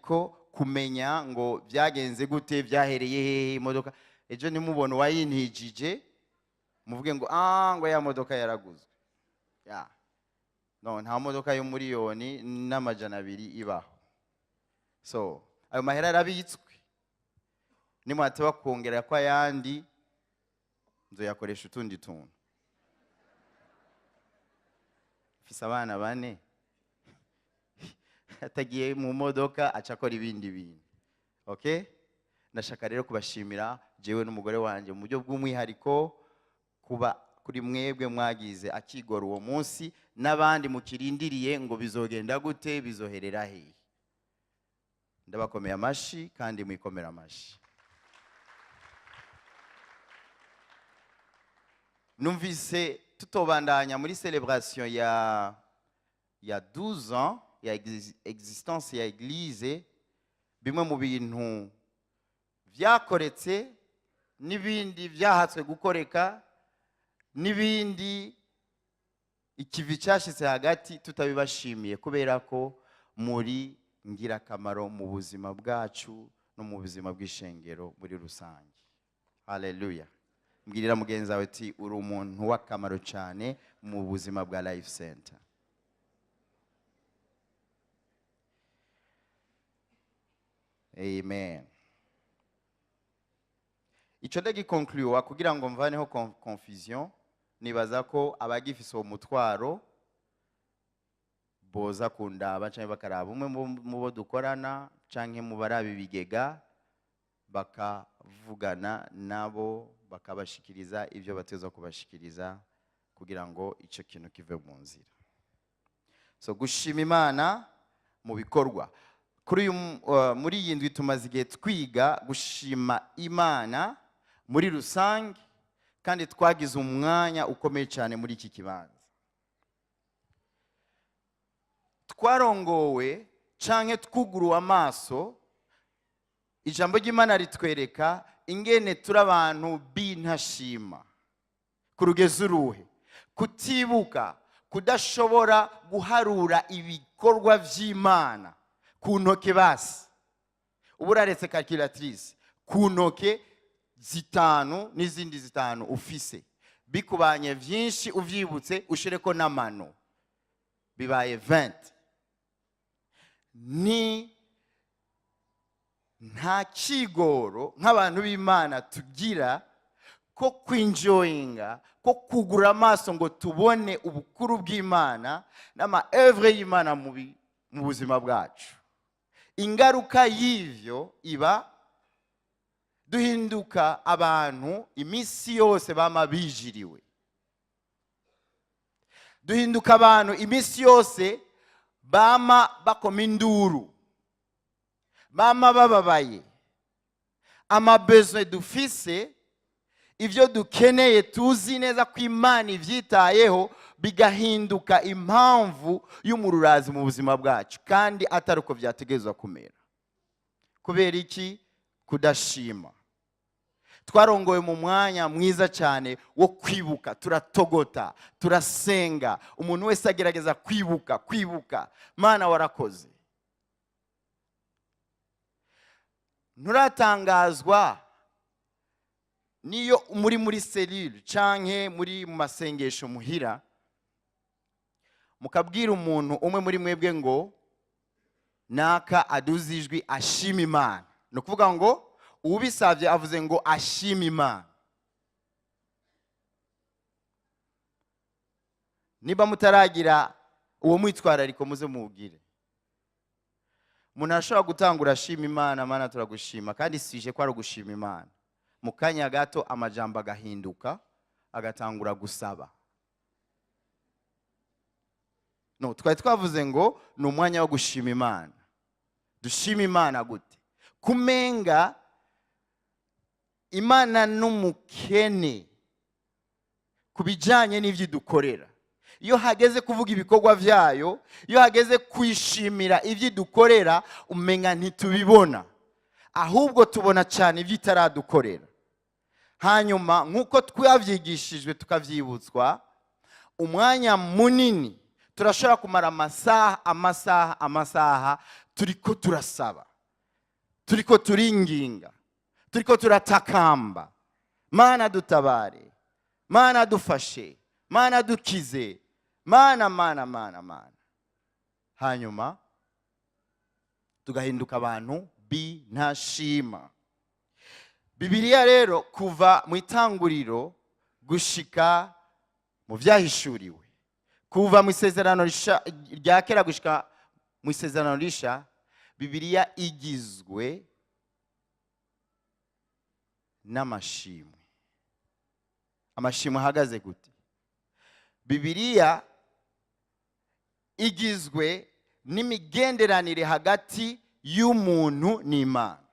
Ko kumenya ngo byagenze gute, byahereye hehe imodoka, ejo nimubona uwayintijije muvuge ngo ah, ngo ya modoka yaraguzwe ya. No, nta modoka yo 1,200,000 ibaho. So ayo mahera arabitswe, nimwateba kongera ko ayandi nzoyakoresha utundi tuntu. Mfise abana bane, atagiye mu modoka aca akora ibindi bintu. Okay, ndashaka rero kubashimira jewe n'umugore wanjye mu buryo bw'umwihariko, kuba kuri mwebwe mwagize akigora uwo munsi, n'abandi mukirindiriye ngo bizogenda gute, bizoherera hehe. Ndabakomeye amashi kandi mwikomera amashi. Numvise tutobandanya muri celebration ya 12 ans ya existence ya église, bimwe mu bintu vyakoretse n'ibindi vyahatswe gukoreka n'ibindi ikivi cyashitse hagati tutabibashimiye, kubera ko muri ngirakamaro mu buzima bwacu no mu buzima bw'ishengero muri rusange. Haleluya. Mbwirira mugenzi wawe ati uri umuntu w'akamaro cyane mu buzima bwa Life Center. Amen. Ico ndagiconclure kugira ngo mvaneho confusion. Nibaza ko abagifise uwo mutwaro boza kundaba canke bakaraba umwe mu bo dukorana canke mu baraba ibigega, bakavugana nabo bakabashikiriza ivyo bateza kubashikiriza kugira ngo ico kintu kive mu nzira. So gushima Imana mu bikorwa. Kuri uyu muri iyi ndwi tumaze igihe twiga gushima Imana muri rusange, kandi twagize umwanya ukomeye cyane muri iki kibanza. Twarongowe canke twuguruwe amaso, ijambo ry'Imana ritwereka ingene turi abantu b'intashima ku rugezo uruhe, kutibuka, kudashobora guharura ibikorwa vy'Imana ku ntoke. Basi ubu uraretse calculatrice, ku ntoke zitanu n'izindi zitanu ufise, bikubanye vyinshi uvyibutse ushireko n'amano, bibaye 20. Ni nta kigoro nk'abantu b'Imana tugira ko kwinjoyinga, ko kugura amaso ngo tubone ubukuru bw'Imana n'ama œuvre y'Imana mu buzima bwacu. Ingaruka y'ivyo iba duhinduka abantu iminsi yose bama bijiriwe, duhinduka abantu iminsi yose bama bakoma induru, bama bababaye. Amabesoin dufise, ivyo dukeneye tuzi neza ko Imana ivyitayeho, bigahinduka impamvu y'umururazi mu buzima bwacu, kandi atari uko vyategerezwa kumera. Kubera iki? Kudashima. Twarongowe mu mwanya mwiza cyane wo kwibuka, turatogota, turasenga, umuntu wese agerageza kwibuka, kwibuka Mana warakoze. Nturatangazwa niyo muri cellule canke muri mu masengesho muhira, mukabwira umuntu umwe muri mwebwe ngo naka aduze ijwi ashima Imana. Ni ukuvuga ngo ubisabye avuze ngo ashima Imana. Niba mutaragira uwo mwitwarariko muze muwugire. Umuntu arashobora gutangura ashima Imana, Mana turagushima, kandi sije ko ari ugushima Imana. Mu kanya gato amajambo agahinduka, agatangura gusaba. No, twari twavuze ngo ni umwanya wo gushima Imana. Dushima Imana gute? Kumenga Imana n'umukene ku bijanye n'ivyo idukorera. Iyo hageze kuvuga ibikorwa vyayo, iyo hageze kwishimira ivyo idukorera, umenga ntitubibona, ahubwo tubona cyane ivyo itaradukorera. Hanyuma nk'uko twavyigishijwe tukavyibutswa, umwanya munini turashobora kumara amasaha, amasaha, amasaha turiko turasaba. Turiko turinginga, turiko turatakamba: "Mana dutabare, Mana dufashe, Mana dukize, Mana, Mana, Mana, Mana." Hanyuma tugahinduka abantu b'intashima. Bibiliya rero, kuva mu Itanguriro gushika mu Vyahishuriwe, kuva mu Isezerano Rya Kera gushika mu Isezerano Risha, Bibiliya igizwe n'amashimwe. Amashimwe ahagaze gute? Bibiliya igizwe n'imigenderanire hagati y'umuntu n'Imana.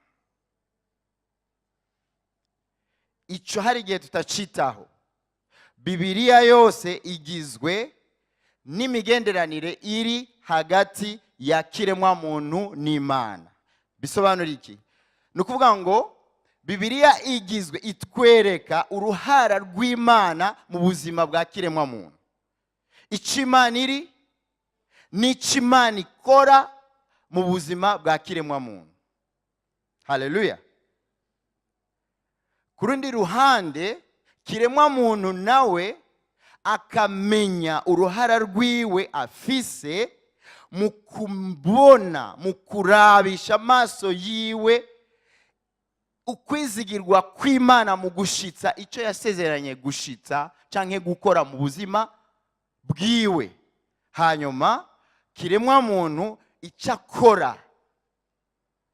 Icyo hari igihe tutacitaho. Bibiliya yose igizwe n'imigenderanire iri hagati ya kiremwa muntu n'Imana. Bisobanura iki? Ni ukuvuga ngo Bibiliya igizwe, itwereka uruhara rw'Imana mu buzima bwa kiremwa muntu, icyo Imana iri n'icyo Imana ikora mu buzima bwa kiremwa muntu. Haleluya! Ku rundi ruhande, kiremwa muntu nawe akamenya uruhara rwiwe afise mu kubona, mu kurabisha amaso yiwe ukwizigirwa kw'Imana mu gushitsa icyo yasezeranye gushitsa canke gukora mu buzima bwiwe. Hanyuma kiremwa muntu icyo akora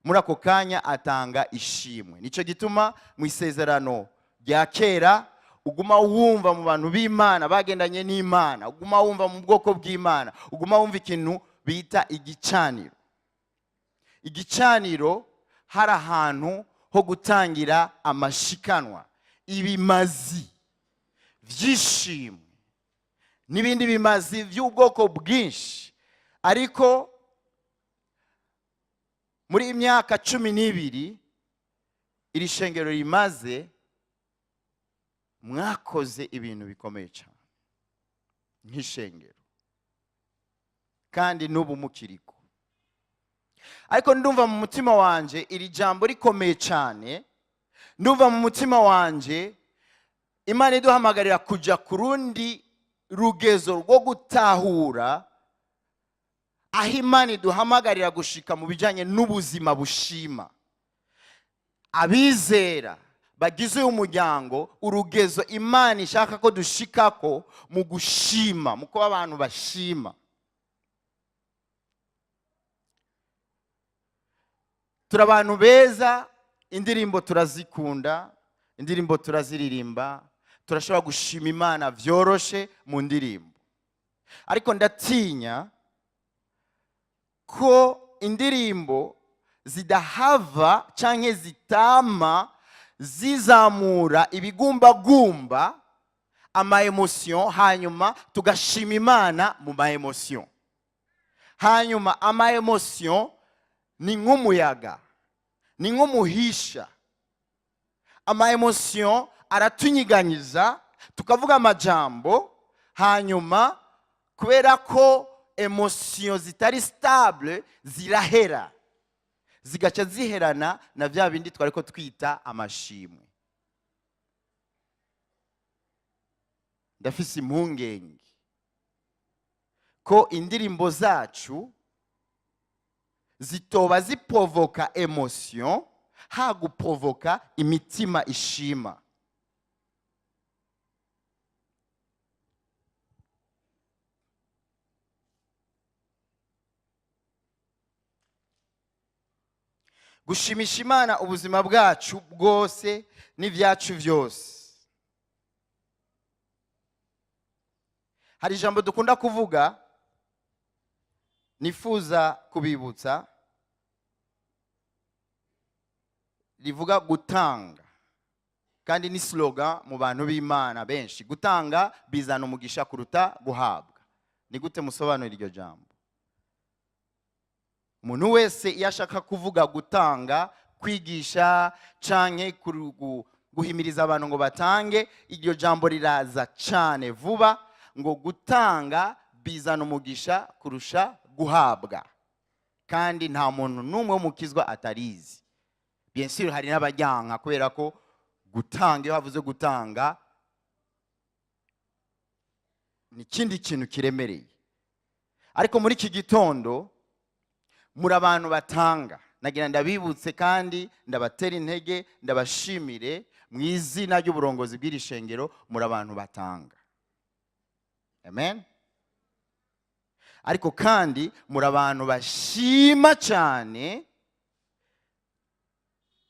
muri ako kanya, atanga ishimwe. Nicyo gituma mu Isezerano Rya Kera uguma wumva mu bantu b'Imana bagendanye n'Imana, uguma wumva mu bwoko bw'Imana, uguma wumva ikintu bita igicaniro. Igicaniro hari ahantu ho gutangira amashikanwa, ibimazi by'ishimwe n'ibindi bimazi by'ubwoko bwinshi. Ariko muri iyi myaka 12 iri shengero rimaze, mwakoze ibintu bikomeye cyane nk'ishengero, kandi n'ubu mukiriko. Ariko ndumva mu mutima wanje iri jambo rikomeye cyane. Ndumva mu mutima wanje Imana iduhamagarira kujya ku rundi rugezo rwo gutahura aho Imana iduhamagarira gushika mu bijyanye n'ubuzima bushima. Abizera bagize uyu muryango, urugezo Imana ishaka ko dushikako mu gushima, mu kuba abantu bashima. Turi abantu beza, indirimbo turazikunda, indirimbo turaziririmba, turashobora gushima Imana byoroshe mu ndirimbo. Ariko ndatinya ko indirimbo zidahava canke zitama zizamura ibigumbagumba, ama émotion, hanyuma tugashima Imana mu ma émotion. Hanyuma ama émotion ni nk'umuyaga, ni nk'umuhisha. Ama émotion aratunyiganyiza, tukavuga amajambo, hanyuma kubera ko émotion zitari stable, zirahera, zigaca ziherana na bya bindi twari ko twita amashimwe. Ndafise impungenge ko indirimbo zacu zitoba ziprovoka émotion haguprovoka imitima ishima. Gushimisha Imana ubuzima bwacu bwose n'ibyacu byose. Hari ijambo dukunda kuvuga, nifuza kubibutsa, rivuga gutanga, kandi ni slogan mu bantu b'Imana benshi: "Gutanga bizana umugisha kuruta guhabwa." Ni gute musobanura iryo jambo? Umuntu wese iyo ashaka kuvuga gutanga, kwigisha canke guhimiriza abantu ngo batange, iryo jambo riraza cane vuba, ngo gutanga bizana umugisha kurusha guhabwa. Kandi nta muntu n'umwe w'umukizwa atarizi. Bien sûr, hari n'abajyanka, kubera ko gutanga, iyo havuze gutanga, ni ikindi kintu kiremereye. Ariko muri iki gitondo muri abantu batanga. Nagira ndabibutse kandi ndabatera intege, ndabashimire mu izina ry'uburongozi bw'iri shengero. Muri abantu batanga, amen. Ariko kandi muri abantu bashima cyane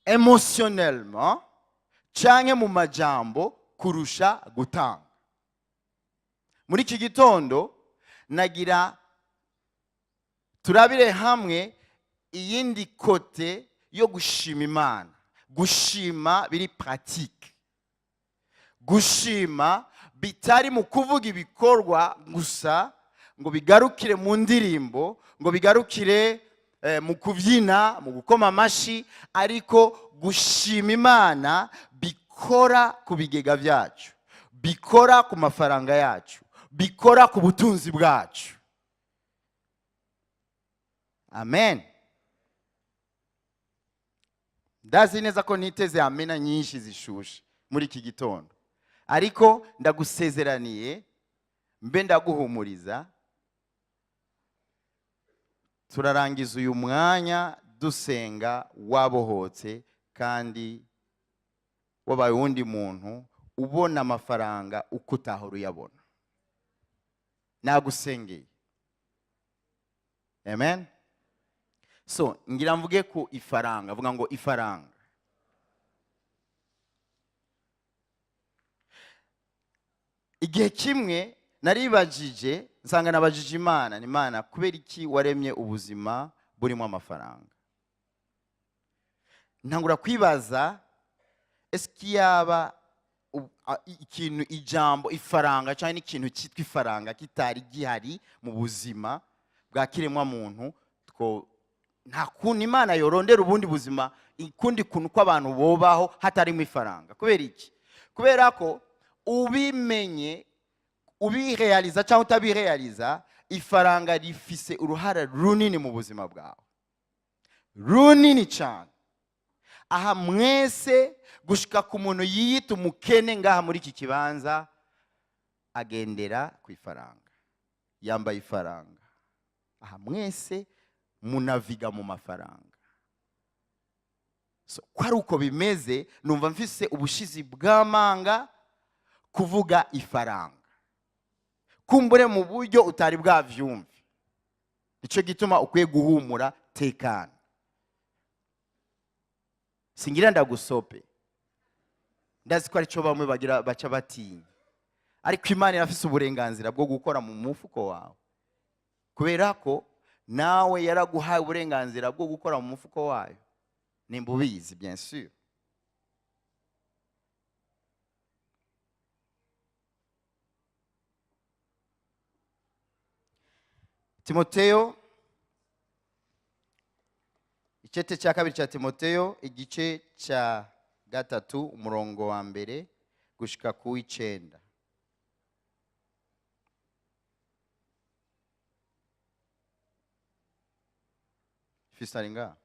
émotionnellement canke mu majambo kurusha gutanga. Muri iki gitondo nagira turabire hamwe iyindi côté yo gushima Imana, gushima biri pratique, gushima bitari mu kuvuga ibikorwa gusa, ngo bigarukire mu ndirimbo, ngo bigarukire mu kubyina, mu gukoma amashyi, ariko gushima Imana bikora ku bigega byacu, bikora ku mafaranga yacu, bikora ku butunzi bwacu. Amen. Ndazi neza ko niteze amena nyinshi zishushe muri iki gitondo, ariko ndagusezeraniye, mbe ndaguhumuriza, turarangiza uyu mwanya dusenga wabohotse kandi wabaye uwundi muntu, ubona amafaranga uko utahora uyabona. Nagusengeye, amen. So ngira mvuge ku ifaranga. Avuga ngo ifaranga. Igihe kimwe naribajije, nsanga nabajije Imana, ni Imana, kubera iki waremye ubuzima burimo amafaranga? Ntangura kwibaza, ese yaba ikintu, ijambo ifaranga cyangwa n'ikintu cyitwa ifaranga kitari gihari mu buzima bwa kiremwa muntu, two nta kuntu Imana yorondera ubundi buzima, ukundi kuntu ko abantu bobaho hatarimo ifaranga? Kubera iki? Kubera ko ubimenye, ubirealiza cyangwa utabirealiza, ifaranga rifise uruhara runini mu buzima bwawe, runini cyane. Aha mwese, gushika ku muntu yiyita umukene ngaha muri iki kibanza, agendera ku ifaranga, yambaye ifaranga. Aha mwese munaviga mu mafaranga. So, ko ari uko bimeze, numva mfise ubushizi bw'amanga kuvuga ifaranga, kumbure mu buryo utari bwavyumve. Nicyo gituma ukwiye guhumura, tekana, singira ndagusope. Ndazi ko aricyo bamwe bagira baca batinya, ariko Imana irafise uburenganzira bwo gukora mu mufuko wawe, kubera ko nawe yaraguhaye uburenganzira bwo gukora mu mufuko wayo, nimba ubizi, bien sûr. Timoteyo, igice cya kabiri cya Timoteyo, igice cya 3, umurongo wa 1 gushika ku w'9. Fiston ari ngaha?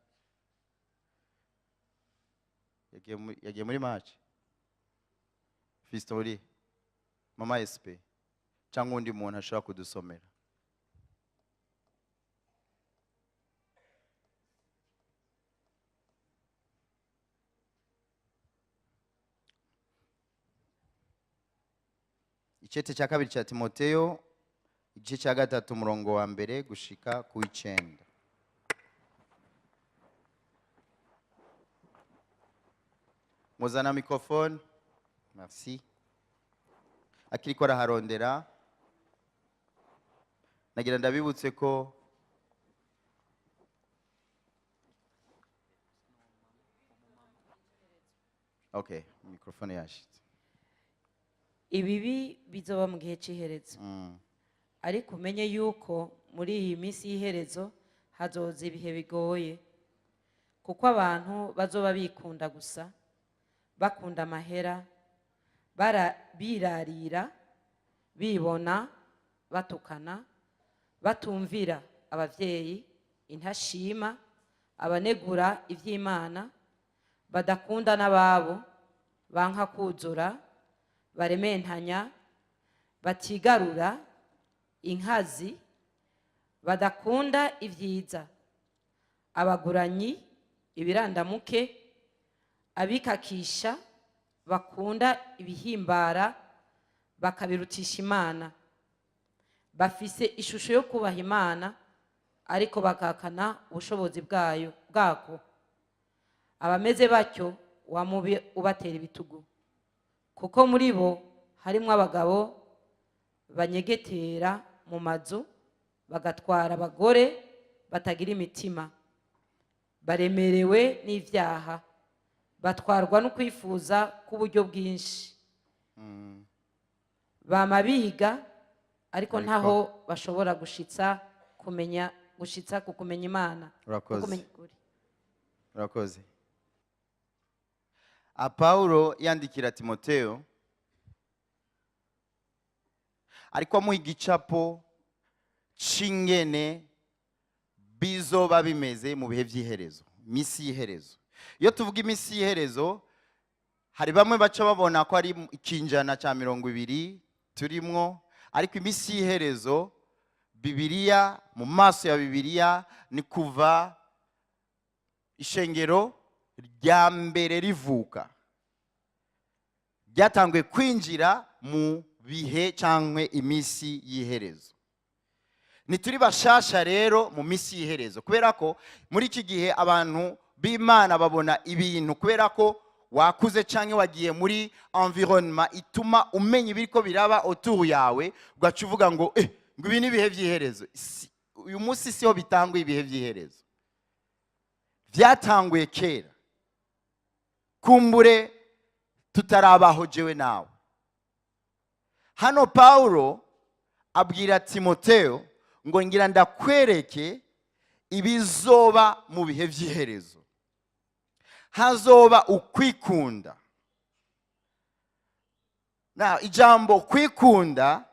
Yagiye muri match. Fiston uri, mama SP cyangwa undi muntu ashobora kudusomera? Igice cya kabiri cya Timoteyo, igice cya 3, umurongo wa 1 gushika ku w'9. Muzana microphone, merci. Akiriko araharondera, nagira ndabibutse ko okay, microphone yashitse. Ibibi bizoba mu gihe cy'iherezo. Ariko umenye yuko muri iyi minsi y'iherezo hazoza ibihe bigoye, kuko abantu bazoba bikunda gusa, bakunda amahera, birarira, bibona, batukana, batumvira abavyeyi, intashima, abanegura ivy'Imana. Badakunda n'ababo, banka kuzura, barementanya, batigarura, inkazi, badakunda ibyiza, abaguranyi, ibirandamuke, abikakisha, bakunda ibihimbara bakabirutisha Imana, bafise ishusho yo kubaha Imana ariko bagahakana ubushobozi bwayo bwako. Abameze batyo wamubi ubatera ibitugu, kuko muri bo harimwo abagabo banyegetera mu mazu, bagatwara abagore batagira imitima, baremerewe n'ibyaha, batwarwa no kwifuza k'uburyo bwinshi, bama biga ariko Ariko- ntaho bashobora gushitsa kumenya, gushitsa ku kumenya Imana, Urakoze. kumenya ukuri. Urakoze. A Pawulo yandikira Timoteyo, ariko amuha igicapo c'ingene bizoba bimeze mu bihe by'iherezo, misi y'iherezo. Iyo tuvuga iminsi y'iherezo, hari bamwe baca babona ko ari ikinjana cya 20 turimwo, ariko iminsi y'iherezo Bibiliya, mu maso ya Bibiliya, ni kuva ishengero rya mbere rivuka, ryatanguye kwinjira mu bihe cyangwa iminsi y'iherezo. Ntituri bashasha rero mu minsi y'iherezo, kubera ko muri iki gihe abantu b'Imana babona ibintu, kubera ko wakuze cyangwa wagiye muri environnement ituma umenya ibiriko biraba autour yawe, ugaca uvuga ngo ngo ibi ni ibihe by'iherezo. Uyu munsi siho bitanguye. Ibihe by'iherezo byatanguye kera, kumbure tutarabaho jewe nawe. Hano Pawulo abwira Timoteo ngo: "Ngira ndakwereke ibizoba mu bihe by'iherezo. Hazoba ukwikunda." Na ijambo kwikunda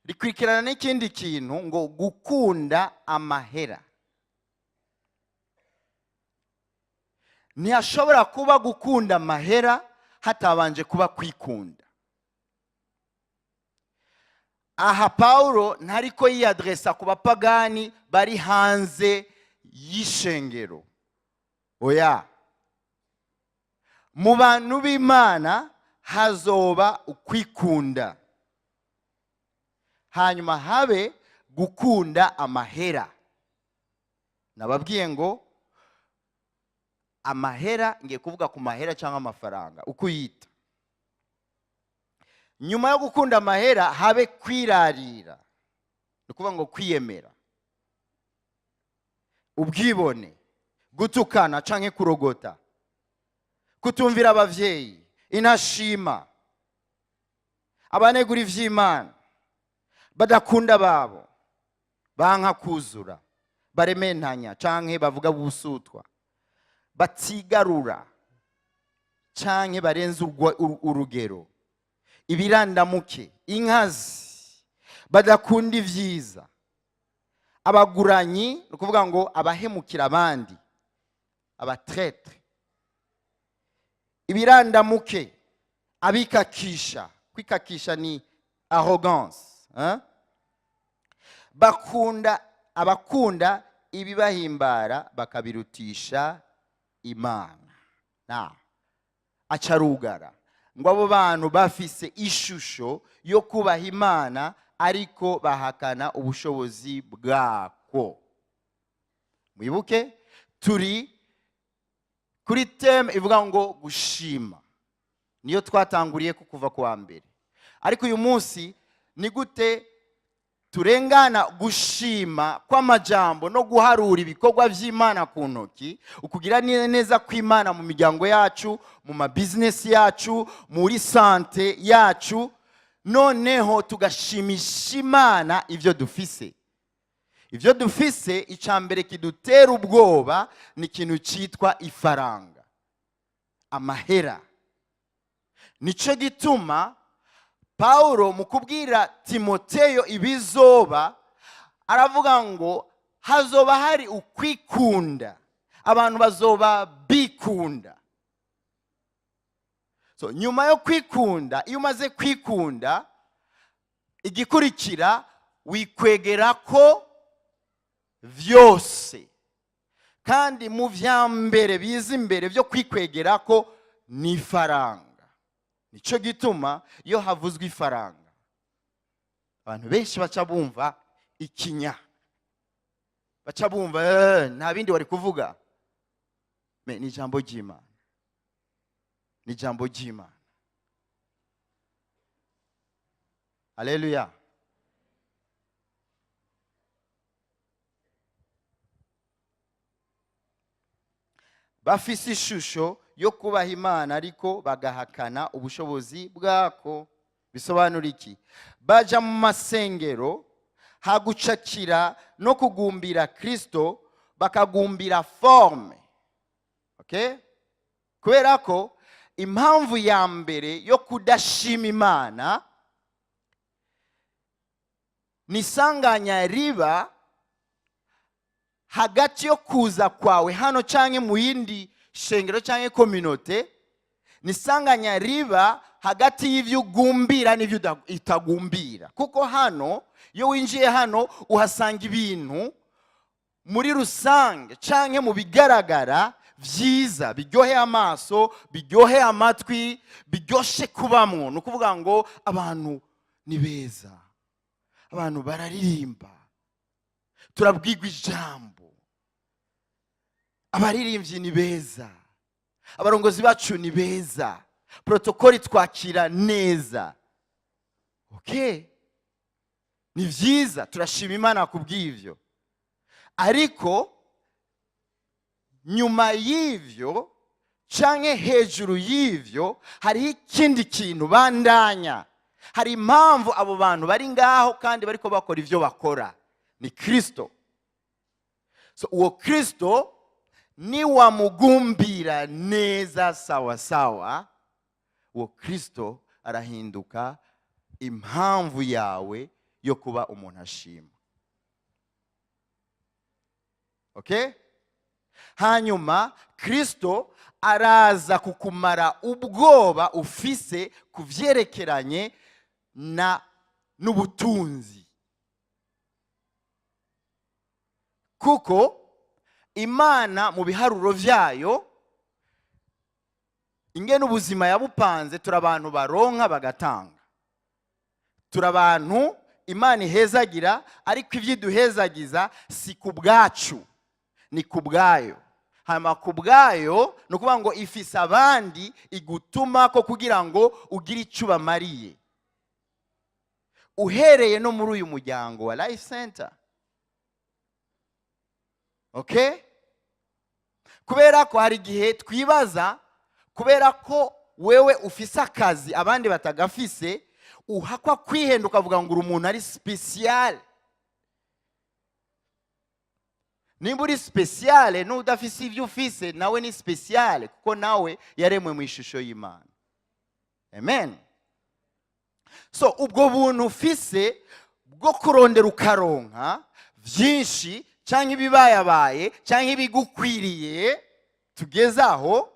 rikurikirana n'ikindi kintu ngo gukunda amahera. Ntihashobora kuba gukunda amahera hatabanje kuba kwikunda. Aha Pawulo ntariko yiyadresa ku bapagani bari hanze y'ishengero, oya. Mu bantu b'Imana hazoba ukwikunda, hanyuma habe gukunda amahera. Nababwiye ngo amahera, ngiye kuvuga ku mahera cyangwa amafaranga, uko uyita. Nyuma yo gukunda amahera habe kwirarira, ni ukuvuga ngo kwiyemera, ubwibone, gutukana canke kurogota, kutumvira abavyeyi, intashima, abanegura ivy'Imana, badakunda babo, banka kuzura, barementanya canke bavuga busutwa, batigarura canke barenze urugero, ibirandamuke, inkazi, badakunda ivyiza, abaguranyi, ni ukuvuga ngo abahemukira abandi, aba traîtres, ibirandamuke, abikakisha. Kwikakisha ni arrogance, hein? Bakunda, abakunda ibibahimbara bakabirutisha Imana. Na acarugara ngo abo bantu bafise ishusho yo kubaha Imana ariko bahakana ubushobozi bwako. Mwibuke turi kuri thème ivuga ngo gushima, niyo twatanguriye ko kuva kuwa mbere. Ariko uyu munsi ni gute turengana gushima kw'amajambo no guharura ibikorwa by'Imana ku ntoki, ukugira neza kw'Imana mu miryango yacu, mu mabizinesi yacu, muri santé yacu, noneho tugashimisha Imana ibyo dufise? Ibyo dufise, icya mbere kidutera ubwoba ni ikintu cyitwa ifaranga, amahera. Nicyo gituma Pawulo mu kubwira Timoteyo ibizoba aravuga ngo hazoba hari ukwikunda, abantu bazoba bikunda. Kwikunda. So nyuma yo kwikunda, iyo umaze kwikunda, igikurikira wikwegera ko vyose. Kandi mu vya mbere biza imbere byo kwikwegera ko ni ifaranga. Nicyo gituma iyo havuzwe ifaranga, abantu benshi baca bumva ikinya, baca bumva nta bindi wari kuvuga. Mais ni ijambo ry'Imana, ni ijambo ry'Imana. Haleluya! Bafise ishusho yo kubaha Imana, ariko bagahakana ubushobozi bwako. Bisobanura iki? Baja mu masengero, hagucakira no kugumbira Kristo, bakagumbira forme. Okay? Kubera ko impamvu ya mbere yo kudashima Imana ni isanganya riba hagati yo kuza kwawe hano canke mu yindi shengero canke communauté, ni isanganya riba hagati y'ivyo ugumbira n'ivyo utagumbira. Kuko hano iyo winjiye hano uhasanga ibintu muri rusange canke mu bigaragara vyiza, biryoheye amaso, biryoheye amatwi, biryoshe kubamwo. Ni ukuvuga ngo abantu ni beza, abantu bararirimba, turabwirwa ijambo, abaririmbyi ni beza, abarongozi bacu ni beza, protokoli twakira neza. Okay, ni vyiza, turashima Imana kubw'ivyo. Ariko nyuma y'ivyo canke hejuru y'ivyo hariho ikindi kintu bandanya. Hari impamvu abo bantu bari ngaho kandi bariko bakora ivyo bakora, ni Kristo. So uwo Kristo niwamugumbira neza sawa sawa, uwo Kristo arahinduka impamvu yawe yo kuba umuntu ashima. Okay? Hanyuma Kristo araza kukumara ubwoba ufise ku vyerekeranye na n'ubutunzi, kuko Imana mu biharuro vyayo, ingene ubuzima yabupanze, turi abantu baronka bagatanga, turi abantu Imana ihezagira, ariko ivyo iduhezagiza si ku bwacu, ni ku bwayo. Hanyuma ku bwayo ni ukuvuga ngo ifise abandi igutuma ko kugira ngo ugire icyo ubamariye, uhereye no muri uyu muryango wa Life Center. Okay? Kubera ko hari igihe twibaza, kubera ko wewe ufise akazi abandi batagafise, uhakwa kwihenda ukavuga ngo uri umuntu ari spécial. Nimba uri spécial, n'udafise ibyo ufise nawe ni spécial, kuko nawe yaremwe mu ishusho y'Imana. Amen. So ubwo buntu ufise bwo kurondera ukaronka byinshi cyangwa ibibayabaye cyangwa ibigukwiriye, tugeze aho,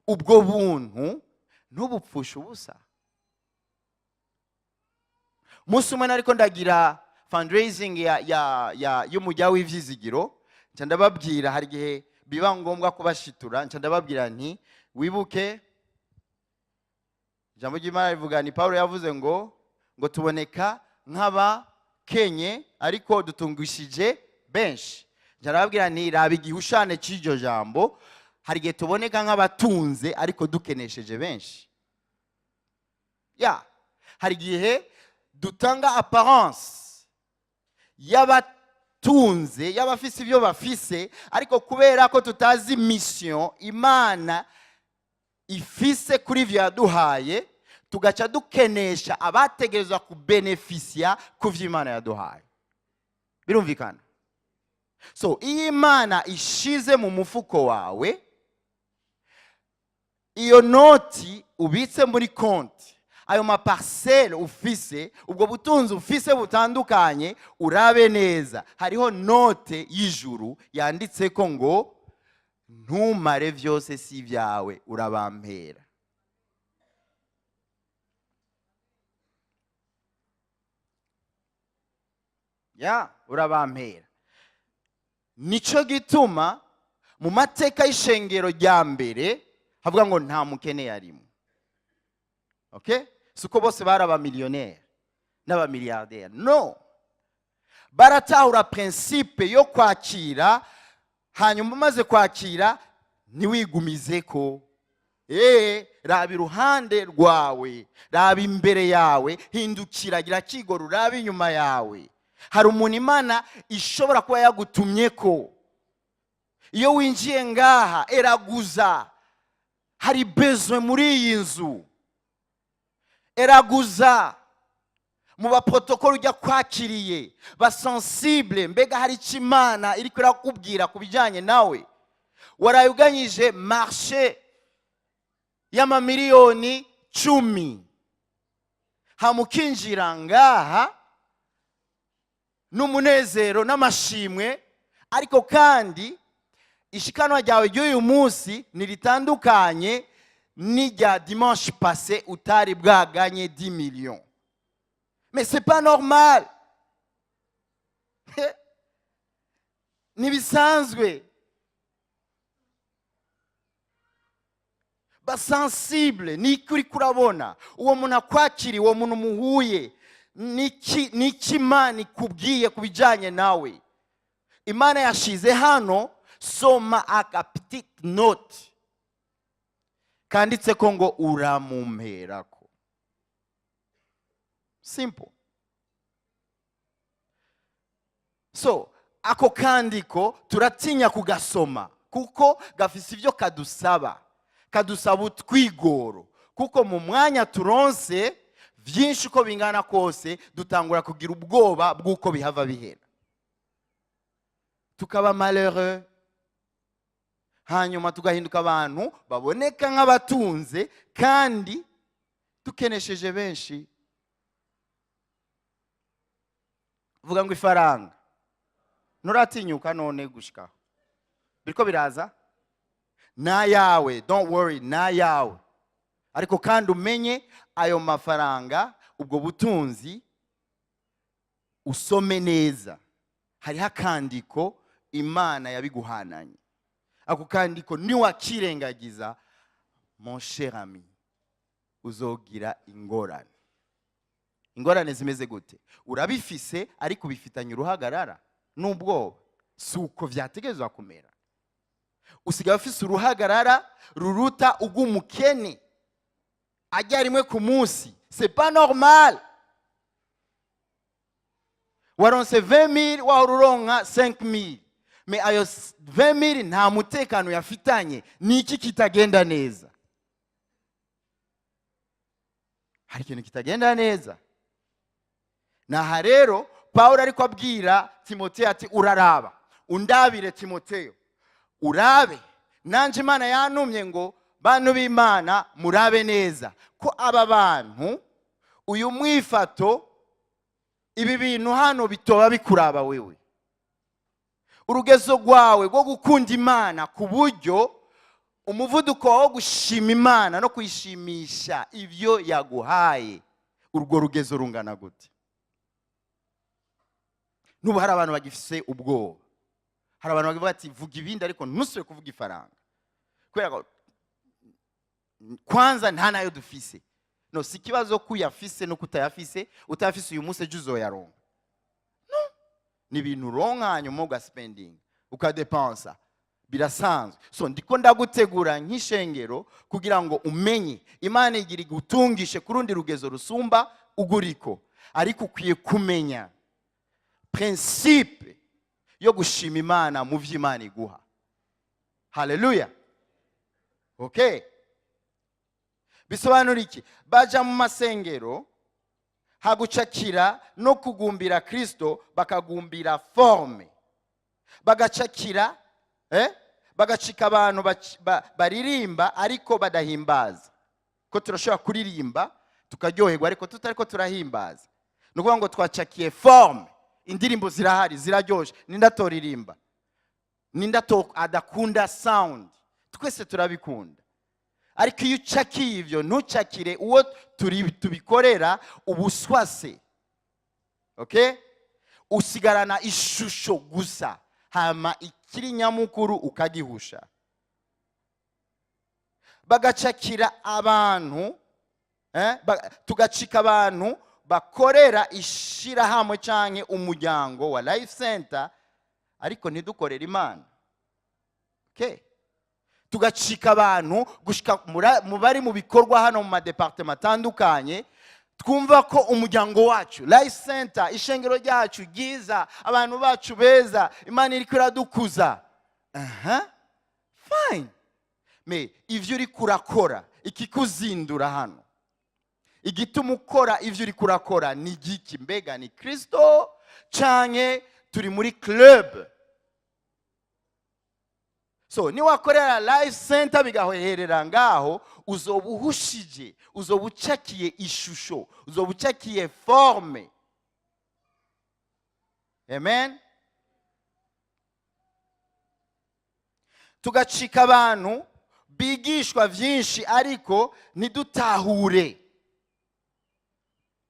ubwo buntu ntubupfushe ubusa. Umunsi umwe nariko ndagira fundraising ya y'umujya w'ivyizigiro, nca ndababwira, hari igihe biba ngombwa kubashitura, nca ndababwira nti wibuke ijambo ry'Imana rivuga, ni Paulo yavuze ngo tuboneka nk'abakenye ariko dutungishije benshi. Nca ndababwira nti raba igihushane cy'iryo jambo, hari igihe tuboneka nk'abatunze ariko dukenesheje benshi. Ya hari igihe dutanga apparence y'abatunze, y'abafise ibyo bafise, ariko kubera ko tutazi mission Imana ifise kuri ivyo yaduhaye, tugaca dukenesha abategerezwa kubenefisiya ku vyo Imana yaduhaye. Birumvikana? So iyo Imana ishize mu mufuko wawe iyo noti ubitse muri konti, ayo ma parcelles ufise, ubwo butunzi ufise butandukanye, urabe neza, hariho note y'ijuru yanditse ko ngo Ntumare byose, si ibyawe, urabampera. Ya, urabampera. Nico gituma mu mateka y'ishengero rya mbere havuga ngo nta mukene yarimo. Okay, siko bose bari abamiliyoneri n'abamiliyarderi. No baratahura principe yo kwakira, hanyuma umaze kwakira ntiwigumize ko. Raba iruhande rwawe, raba imbere yawe, hindukira, gira kigoro, urabe inyuma yawe. Hari umuntu Imana ishobora kuba yagutumye ko. Iyo winjiye ngaha, eraguza, hari besoin muri iyi nzu. Eraguza mu ba protocole ujya kwakiriye, ba sensible. Mbega hari icyo Imana iri kurakubwira ku bijyanye nawe? Waraye uganyije marché y'amamiliyoni 10, hamukinjira ngaha n'umunezero n'amashimwe, ariko kandi ishikanwa ryawe ry'uyu munsi ntiritandukanye n'irya dimanche passé utari bwaganye 10 millions. Mais c'est pas normal, ntibisanzwe. Ba sensible. Niki uri kurabona? Uwo muntu akwakiriye, uwo muntu muhuye, niki Imana ikubwiye ku bijyanye nawe? Imana yashize hano, soma aka petite note kanditse ko ngo uramumperako. Simple. So ako kandiko turatinya kugasoma kuko gafise ibyo kadusaba, kadusaba utwigoro, kuko mu mwanya turonse byinshi uko bingana kose, dutangura kugira ubwoba bw'uko bihava bihera, tukaba malheureux, hanyuma tugahinduka abantu baboneka nk'abatunze kandi dukenesheje benshi. Vuga ngo ifaranga. Nturatinyuka none gushikaho biriko biraza nayawe. Don't worry, nayawe. Ariko kandi umenye ayo mafaranga, ubwo butunzi, usome neza, hariho akandiko Imana yabiguhananye. Ako kandiko niwakirengagiza, mon cher ami, uzogira ingorane. Ingorane zimeze gute? Urabifise ariko ubifitanye uruhagarara n'ubwoba. Si uko vyategerezwa kumera. Usigaye ufise uruhagarara ruruta urw'umukene ajya rimwe ku munsi. C'est pas normal. Waronse 20,000, wahora uronka 5000, mais ayo 20,000 nta mutekano yafitanye. Ni iki kitagenda neza? Hari ikintu kitagenda neza. Naha rero Pawulo ariko abwira Timoteyo ati: "Uraraba, undabire Timoteyo, urabe nanje Imana yantumye ngo bantu b'Imana murabe neza ko aba bantu, uyu mwifato, ibi bintu hano bitoba bikuraba wewe. Urugezo rwawe rwo gukunda Imana, ku buryo umuvuduko wo gushima Imana no kuyishimisha ibyo yaguhaye, urwo rugezo rungana gute?" N'ubu hari abantu bagifise ubwoba. Hari abantu bavuga ati: "Vuga ibindi ariko ntusubire kuvuga ifaranga, kubera ko kwanza nta nayo dufise." No si ikibazo ko uyafise no kutayafise. Utayafise uyu munsi, ejo uzoyaronka. No ni ibintu uronka, hanyuma ugaspendinga, ukadepansa, birasanzwe. So ndiko ndagutegura nk'ishengero kugira ngo umenye Imana igira igutungishe ku rundi rugezo rusumba uguriko, ariko ukwiye kumenya principe yo gushima Imana mu byo Imana iguha. Haleluya! Okay, bisobanura iki? Baja mu masengero, hagucakira no kugumbira Kristo, bakagumbira forme, bagacakira, bagacika abantu baririmba ariko badahimbaza. Ko turashobora kuririmba tukaryoherwa ariko tutariko turahimbaza. Ni ukuvuga ngo twacakiye forme. Indirimbo zirahari, ziraryoshe, ninde atoririmba? Ninde adakunda sound? Twese turabikunda, ariko iyo ucakiye ibyo, ntucakire uwo turi tubikorera, ubuswase, okay? Usigarana ishusho gusa, hama ikiri nyamukuru ukagihusha. Bagacakira abantu, tugacika abantu bakorera ishirahamwe canke umuryango wa Life Center, ariko ntidukorere Imana, okay? Tugacika abantu gushika mu bari mu bikorwa hano mu ma départements atandukanye, twumva ko umuryango wacu, Life Center, ishengero ryacu ryiza, abantu bacu beza, Imana iriko iradukuza. Aha, fine, mais ivyo uriko urakora, ikikuzindura hano, igituma ukora ivyo uriko urakora ni igiki? Mbega ni Kristo canke turi muri club? So niwakorera Life Center bigaherera ngaho, uzoba uhushije, uzoba ucakiye ishusho, uzoba ucakiye forme. Amen. Tugacika abantu bigishwa byinshi ariko ntidutahure.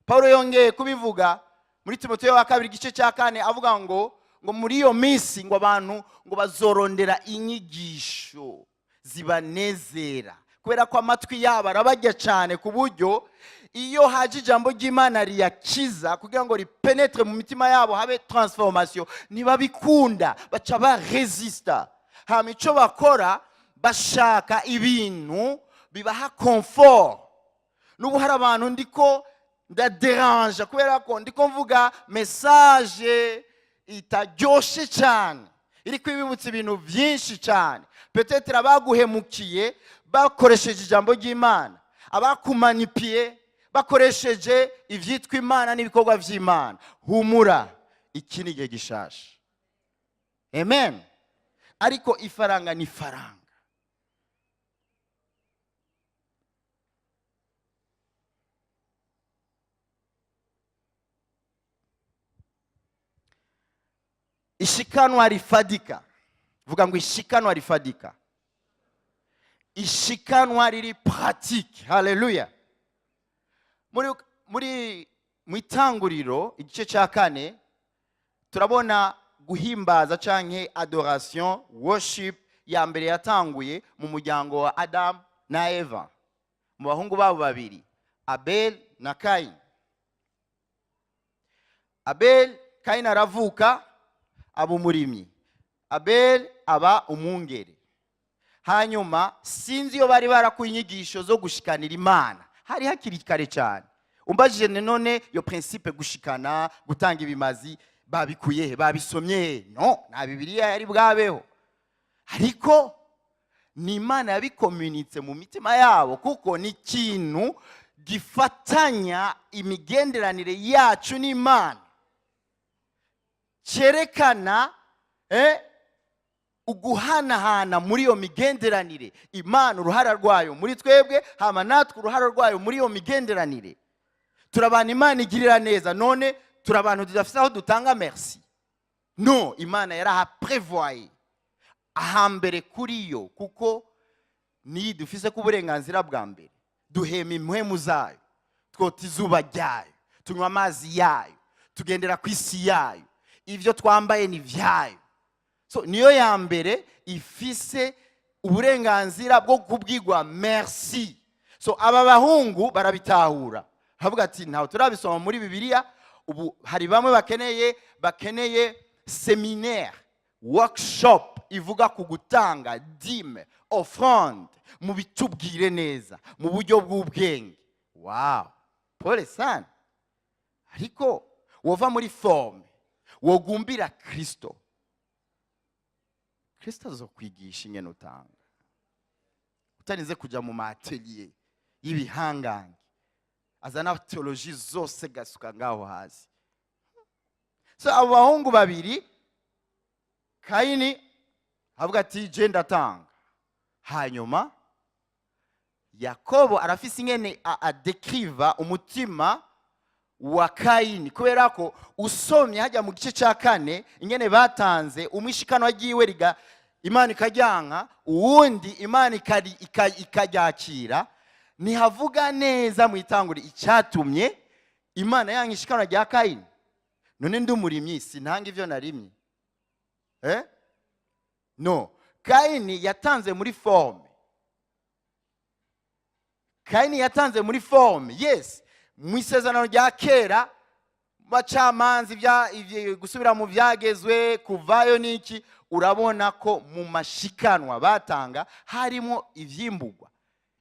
Paul yongeye kubivuga muri Timoteyo wa kabiri, igice cya 4, avuga ngo muri iyo minsi ngo abantu ngo bazorondera inyigisho zibanezera, kubera ko amatwi yabo arabajya cyane, ku buryo iyo haje ijambo ry'Imana riyakiza kugira ngo ripénètre mu mitima yabo, habe transformation, ntibabikunda, baca baresista. Hama icyo bakora, bashaka ibintu bibaha confort. N'ubu hari abantu ndiko ndaderanja kubera ko ndiko mvuga message itaryoshe cyane, iri kwibibutsa ibintu byinshi cyane. Peut-être abaguhemukiye bakoresheje ijambo ry'Imana, abakumanipiye bakoresheje ibyitwa Imana n'ibikorwa by'Imana. Humura, iki ni igihe gishasha. Amen. Ariko ifaranga ni ifaranga. Ishikanwa rifadika. Vuga ngo ishikanwa rifadika, ishikanwa riri pratique. Haleluya. Muri mu Itanguriro, igice cya 4, turabona guhimbaza canke adoration, worship ya mbere yatanguye mu muryango wa Adam na Eva, mu bahungu babo babiri, Abel na Kaini. Abel, Kaini aravuka aba umurimyi, Abel aba umwungere. Hanyuma sinzi iyo bari barakuye inyigisho zo gushikanira Imana, hari hakiri kare cyane. Umbajije none iyo principe, gushikana, gutanga ibimazi, babikuye he? Babisomye he? No nta Bibiliya yari bwabeho, ariko ni Imana yabikomunitse mu mitima yabo, kuko ni ikintu gifatanya imigenderanire yacu n'Imana, cyerekana uguhanahana muri iyo migenderanire, Imana uruhara rwayo muri twebwe, hama natwe uruhara rwayo muri iyo migenderanire. Turabana Imana igirira neza, none turi abantu tudafite aho dutanga merci? No, Imana yarahaprevoye ahambere kuri yo, kuko niyo dufise ko uburenganzira bwa mbere. Duhema impwemu zayo, twota izuba ryayo, tunywa amazi yayo, tugendera ku isi yayo, ibyo twambaye ni ibyayo. So niyo ya mbere ifise uburenganzira bwo kubwirwa merci. So aba bahungu barabitahura, havuga ati ntawe turabisoma muri Bibiliya. Ubu hari bamwe bakeneye séminaire, workshop ivuga ku gutanga dîme, offrande, mubitubwire neza mu buryo bw'ubwenge. Wow, pole sana. Ariko wova muri forme, wogumbira Kristo, Kristo azokwigisha ingene utanga, utarinze kujya mu ma ateliers y'ibihangange azana théologie zose gasuka ngaho hasi. So abo bahungu babiri, Kayini avuga ati je ndatanga. Hanyuma Yakobo arafise ingene adekriva umutima wa Kayini, kubera ko usomye hajya mu gice cya 4 ingene batanze umwishikanwa ryiwe riga. Imana ikajyanka, uwundi Imana ikaryakira. Ntihavuga neza mu itanguriro icyatumye Imana yanka ishikanwa rya Kayini. None ndi umurimyi, sintanga ivyo narimye? No, Kayini yatanze muri forme. Kayini yatanze muri forme. Yes, mu Isezerano rya Kera, bacamanza, gusubira mu byagezwe, kuvayo n'iki, urabona ko mu mashikanwa batanga harimo ivyimbugwa,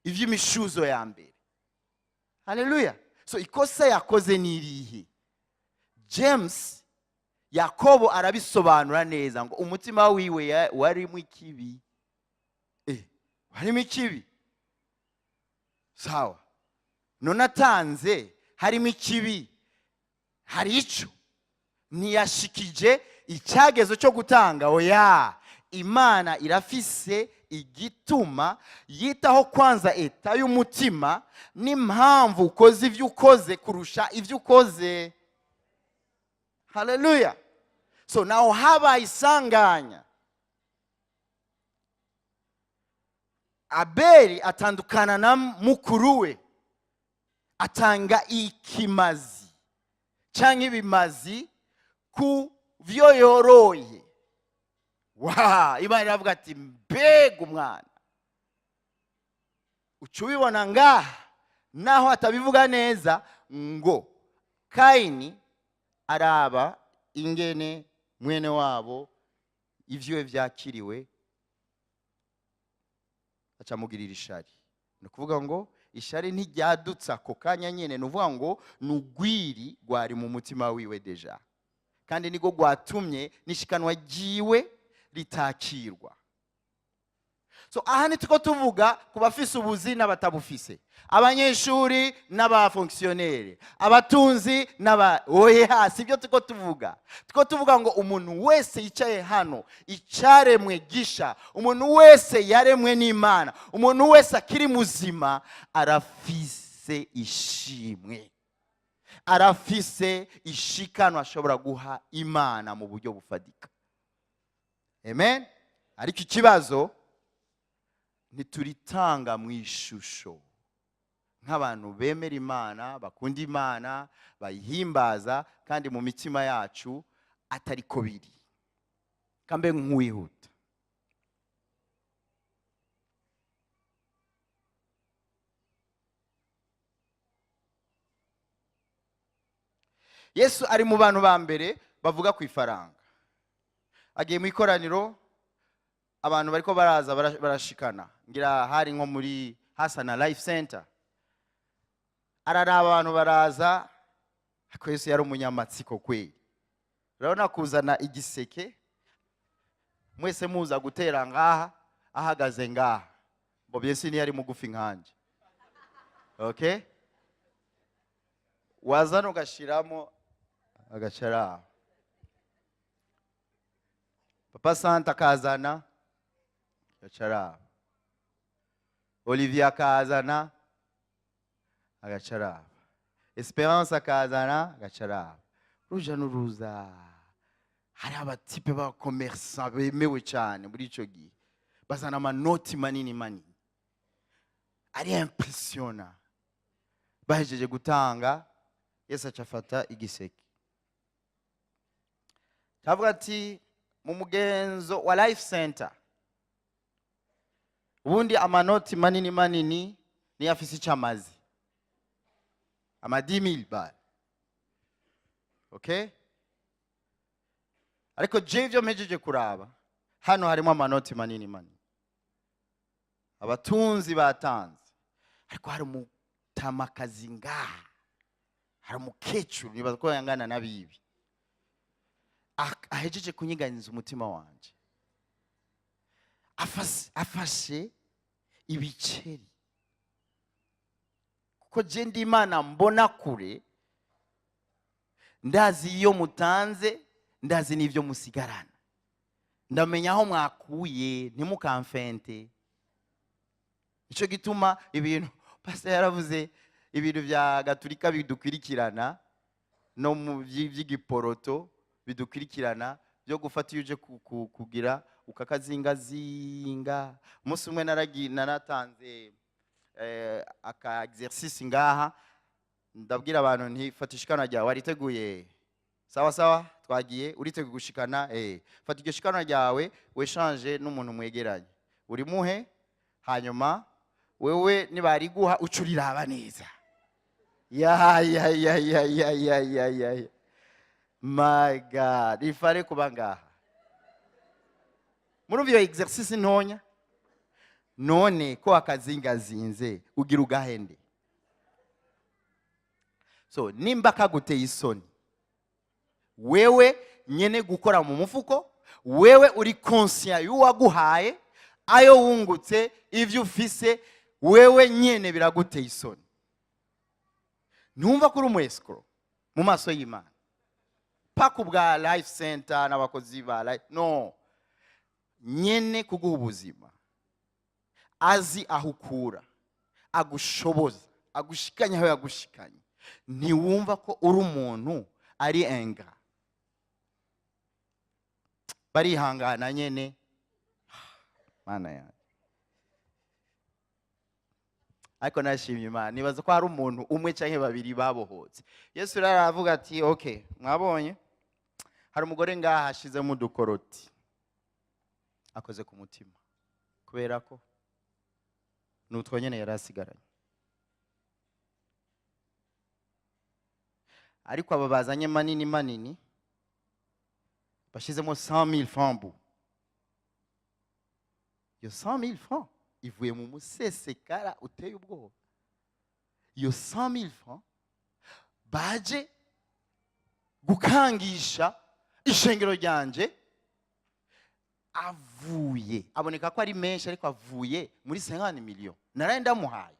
ivy'imishuzo ya mbere. Haleluya! So ikosa yakoze ni irihe? James, Yakobo arabisobanura neza ngo umutima wiwe warimo ikibi. Warimo ikibi. Sawa, none atanze harimo ikibi, hari ico ntiyashikije icyagezo cyo gutanga. Oya, Imana irafise igituma yitaho kwanza état y'umutima n'impamvu ukoze ibyo ukoze kurusha ibyo ukoze. Haleluya! So naho habaye isanganya, Abeli atandukana na mukuru we, atanga ikimazi cyangwa ibimazi ku byo yoroye. Wa Imana iravuga ati: "Mbega umwana!" Uca ubibona ngaha naho atabivuga neza ngo Kayini araba ingene mwene wabo ibyiwe byakiriwe, acamugirira ishari. Ni ukuvuga ngo ishari ntiryadutse ako kanya nyine, ni ukuvuga ngo ni ugwiri rwari mu mutima wiwe déjà, kandi niko rwatumye n'ishikanwa ryiwe ritakirwa. So aha ntituko tuvuga ku bafise ubuzi n'abatabufise, abanyeshuri n'abafonctionnaires, abatunzi n'aba, oya, si byo tuko tuvuga. Tuko tuvuga ngo umuntu wese yicaye hano, icyaremwe gisha, umuntu wese yaremwe n'Imana, umuntu wese akiri muzima arafise ishimwe, arafise ishikano ashobora guha Imana mu buryo bufatika. Amen. Ariko ikibazo, ntituritanga mu ishusho nk'abantu bemera Imana, bakunda Imana, bayihimbaza, kandi mu mitima yacu atari ko biri. Kambe nk'uwihuta, Yesu ari mu bantu ba mbere bavuga ku ifaranga. Agiye mu ikoraniro, abantu bariko baraza barashikana, ngira hari nko muri hasa na Life Center. Araraba abantu baraza, ariko Yesu yari umunyamatsiko kweli. Urabona kuzana igiseke, mwese muza gutera ngaha, ahagaze ngaha ngo Yesu ntiyari mugufi nkanje. Okay, wazana ugashiramo, agacara aho. Papa Santa akazana, agacara aho. Olivier akazana, agacara aho. Esperance akazana, agacara aho. Uruja n'uruza. Hari abatypes b'abacommerçants bemewe cyane muri icyo gihe, bazana amanoti manini manini ari impressionnant. Bahejeje gutanga, Yesu aca afata igiseke, avuga ati: "Mu mugenzo wa Life Center, ubundi amanoti manini manini niyo afise icyo amaze, ama 10,000 bar, okay? Ariko je ivyo mpejeje kuraba hano, harimo amanoti manini manini, abatunzi batanze, ariko hari umutamakazi ngaha, hari umukecuru, nibaza ko yangana na bibi, ahejeje kunyiganyiza umutima wanje. Afashe ibiceri, kuko je ndi Imana, mbona kure, ndazi iyo mutanze, ndazi n'ibyo musigarana, ndamenya aho mwakuye, ntimukamfente." Nicyo gituma ibintu pastor yaravuze, ibintu bya gaturika bidukwirikirana, no mu by'igiporoto bidukwirikirana, byo gufata iyo uje kugira. Ukakazingazinga. Umunsi umwe naratanze aka exercice ngaha, ndabwira abantu nti: "Fata ishikanwa ryawe, wariteguye?" "Sawa sawa, twagiye." "Uriteguye gushikana?" "Fata iryo shikanwa ryawe, weshanje n'umuntu mwegeranye, urimuhe. Hanyuma wewe nibariguha uca uriraba neza." Ya ya ya ya ya ya ya ya ya, my God, ifare kuba ngaha. Murumva iyo exercice ntonya? None ko akazingazinze, ugira ugahende. So nimba kaguteye isoni, wewe nyene gukora mu mufuko, wewe uri conscient y'uwaguhaye ayo wungutse, ivyo ufise, wewe nyene biraguteye isoni, ntumva ko uri umu escroc mu maso y'Imana? Paka ubwa Life Center n'abakozi ba Life, no nyene kuguha ubuzima, azi aho ukura, agushoboza, agushikanye aho yagushikanye, ntiwumva ko uri umuntu ari enga? Barihangana nyene. Mana yanjye, ariko nashimye Imana, nibaza ko hari umuntu umwe cyangwa babiri babohotse. Yesu rero aravuga ati: "Okay, mwabonye hari umugore ngaha ashizemo udukoroti, akoze ku mutima, kubera ko ni utwo nyene yari asigaranye. Ariko aba bazanye manini manini, bashyizemo 100,000 francs, bu iyo 100,000 francs ivuye mu musesekara uteye ubwoba. Iyo 100,000 francs baje gukangisha ishengero ryanje, avuye, aboneka ko ari menshi, ariko avuye muri 50 millions naraye ndamuhaye,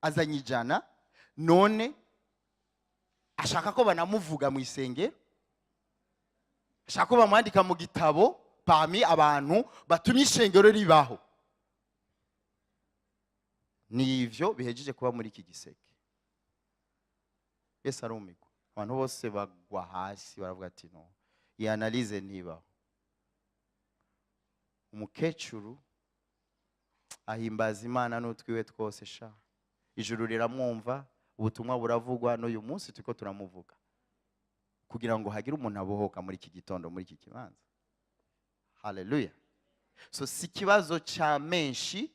azanye 100. None ashaka ko banamuvuga mu isengero, ashaka ko bamwandika mu gitabo parmi abantu batumye ishengero ribaho." Ni ivyo bihejeje kuba muri iki giseke. Yesu arumigwa, abantu bose bagwa hasi, baravuga ati: "No, iyi analyse ntibaho." Umukecuru ahimbaza Imana n'utwiwe twose. Sha, ijuru riramwumva, ubutumwa buravugwa, n'uyu munsi turiko turamuvuga kugira ngo hagire umuntu abohoka muri iki gitondo, muri iki kibanza. Haleluya! So si ikibazo ca menshi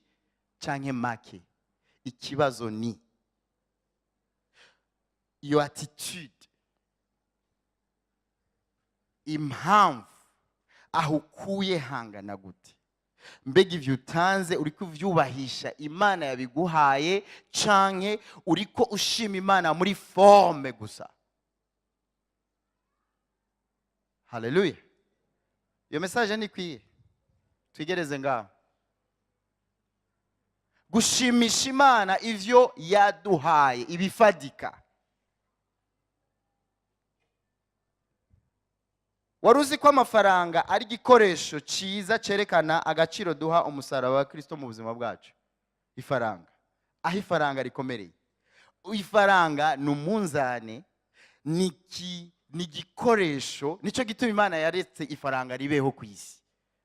canke make, ikibazo ni iyo attitude, impamvu aho ukuye hangana gute. Mbega ivyo utanze, uriko uvyubahisha Imana yabiguhaye, canke uriko ushima Imana muri forme gusa? Haleluya! Iyo message nikwiye twigereze ngaho. Gushimisha Imana ivyo yaduhaye ibifadika. Wari uzi ko amafaranga ari igikoresho cyiza cyerekana agaciro duha umusaraba wa Kirisito mu buzima bwacu? Ifaranga, aho ifaranga rikomereye, ifaranga ni umunzane, ni igikoresho. Nicyo gituma Imana yaretse ifaranga ribeho ku isi.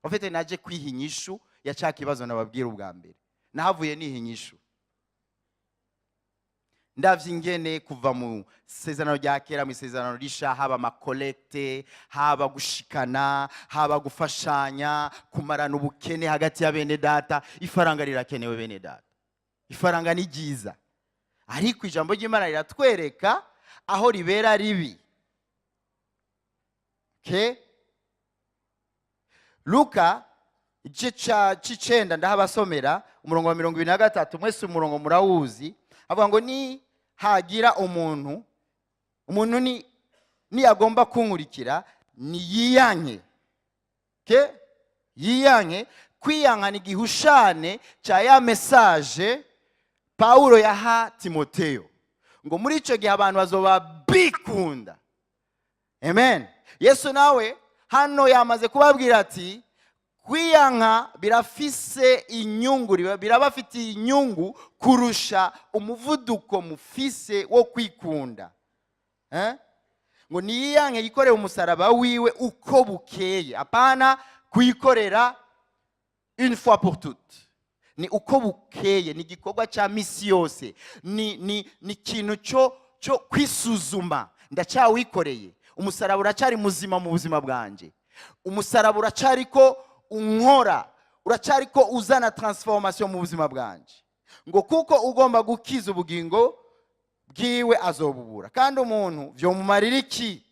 Ufite naje kwiha inyishu ya cya kibazo nababwira ubwa mbere, nahavuye niha inyishu. Ndavye ingene kuva mu isezerano rya kera, mu isezerano risha, haba ama collecte, haba gushikana, haba gufashanya, kumarana ubukene hagati ya bene data. Ifaranga rirakenewe, bene data, ifaranga ni ryiza, ariko ijambo ry'Imana riratwereka aho ribera ribi. Okay? Luka igice c'icenda, ndahabasomera umurongo wa 23. Mwese umurongo murawuzi. Avuga ngo: "Ni hagira umuntu ni niyagomba kunkurikira, niyiyanke." Ke yiyanke. Kwiyanka ni igihushane cya ya message Pawulo yaha Timoteyo, ngo muri icyo gihe abantu bazoba bikunda. Amen. Yesu nawe hano yamaze kubabwira ati: "Kwiyanka birafise inyungu, birabafitiye inyungu kurusha umuvuduko mufise wo kwikunda." Eh? Ngo niyiyanke, yikorere umusaraba wiwe uko bukeye, apana kuyikorera. Une fois pour toutes, ni uko bukeye, ni igikorwa cya misi yose, ni ikintu cyo kwisuzuma. Ndacyawikoreye? Umusaraba uracyari muzima mu buzima bwanjye? Umusaraba uracyari ko unkora? Uracyari ko uzana transformation mu buzima bwanjye? Ngo kuko ugomba gukiza ubugingo bwiwe azobubura. Kandi umuntu vyomumarira iki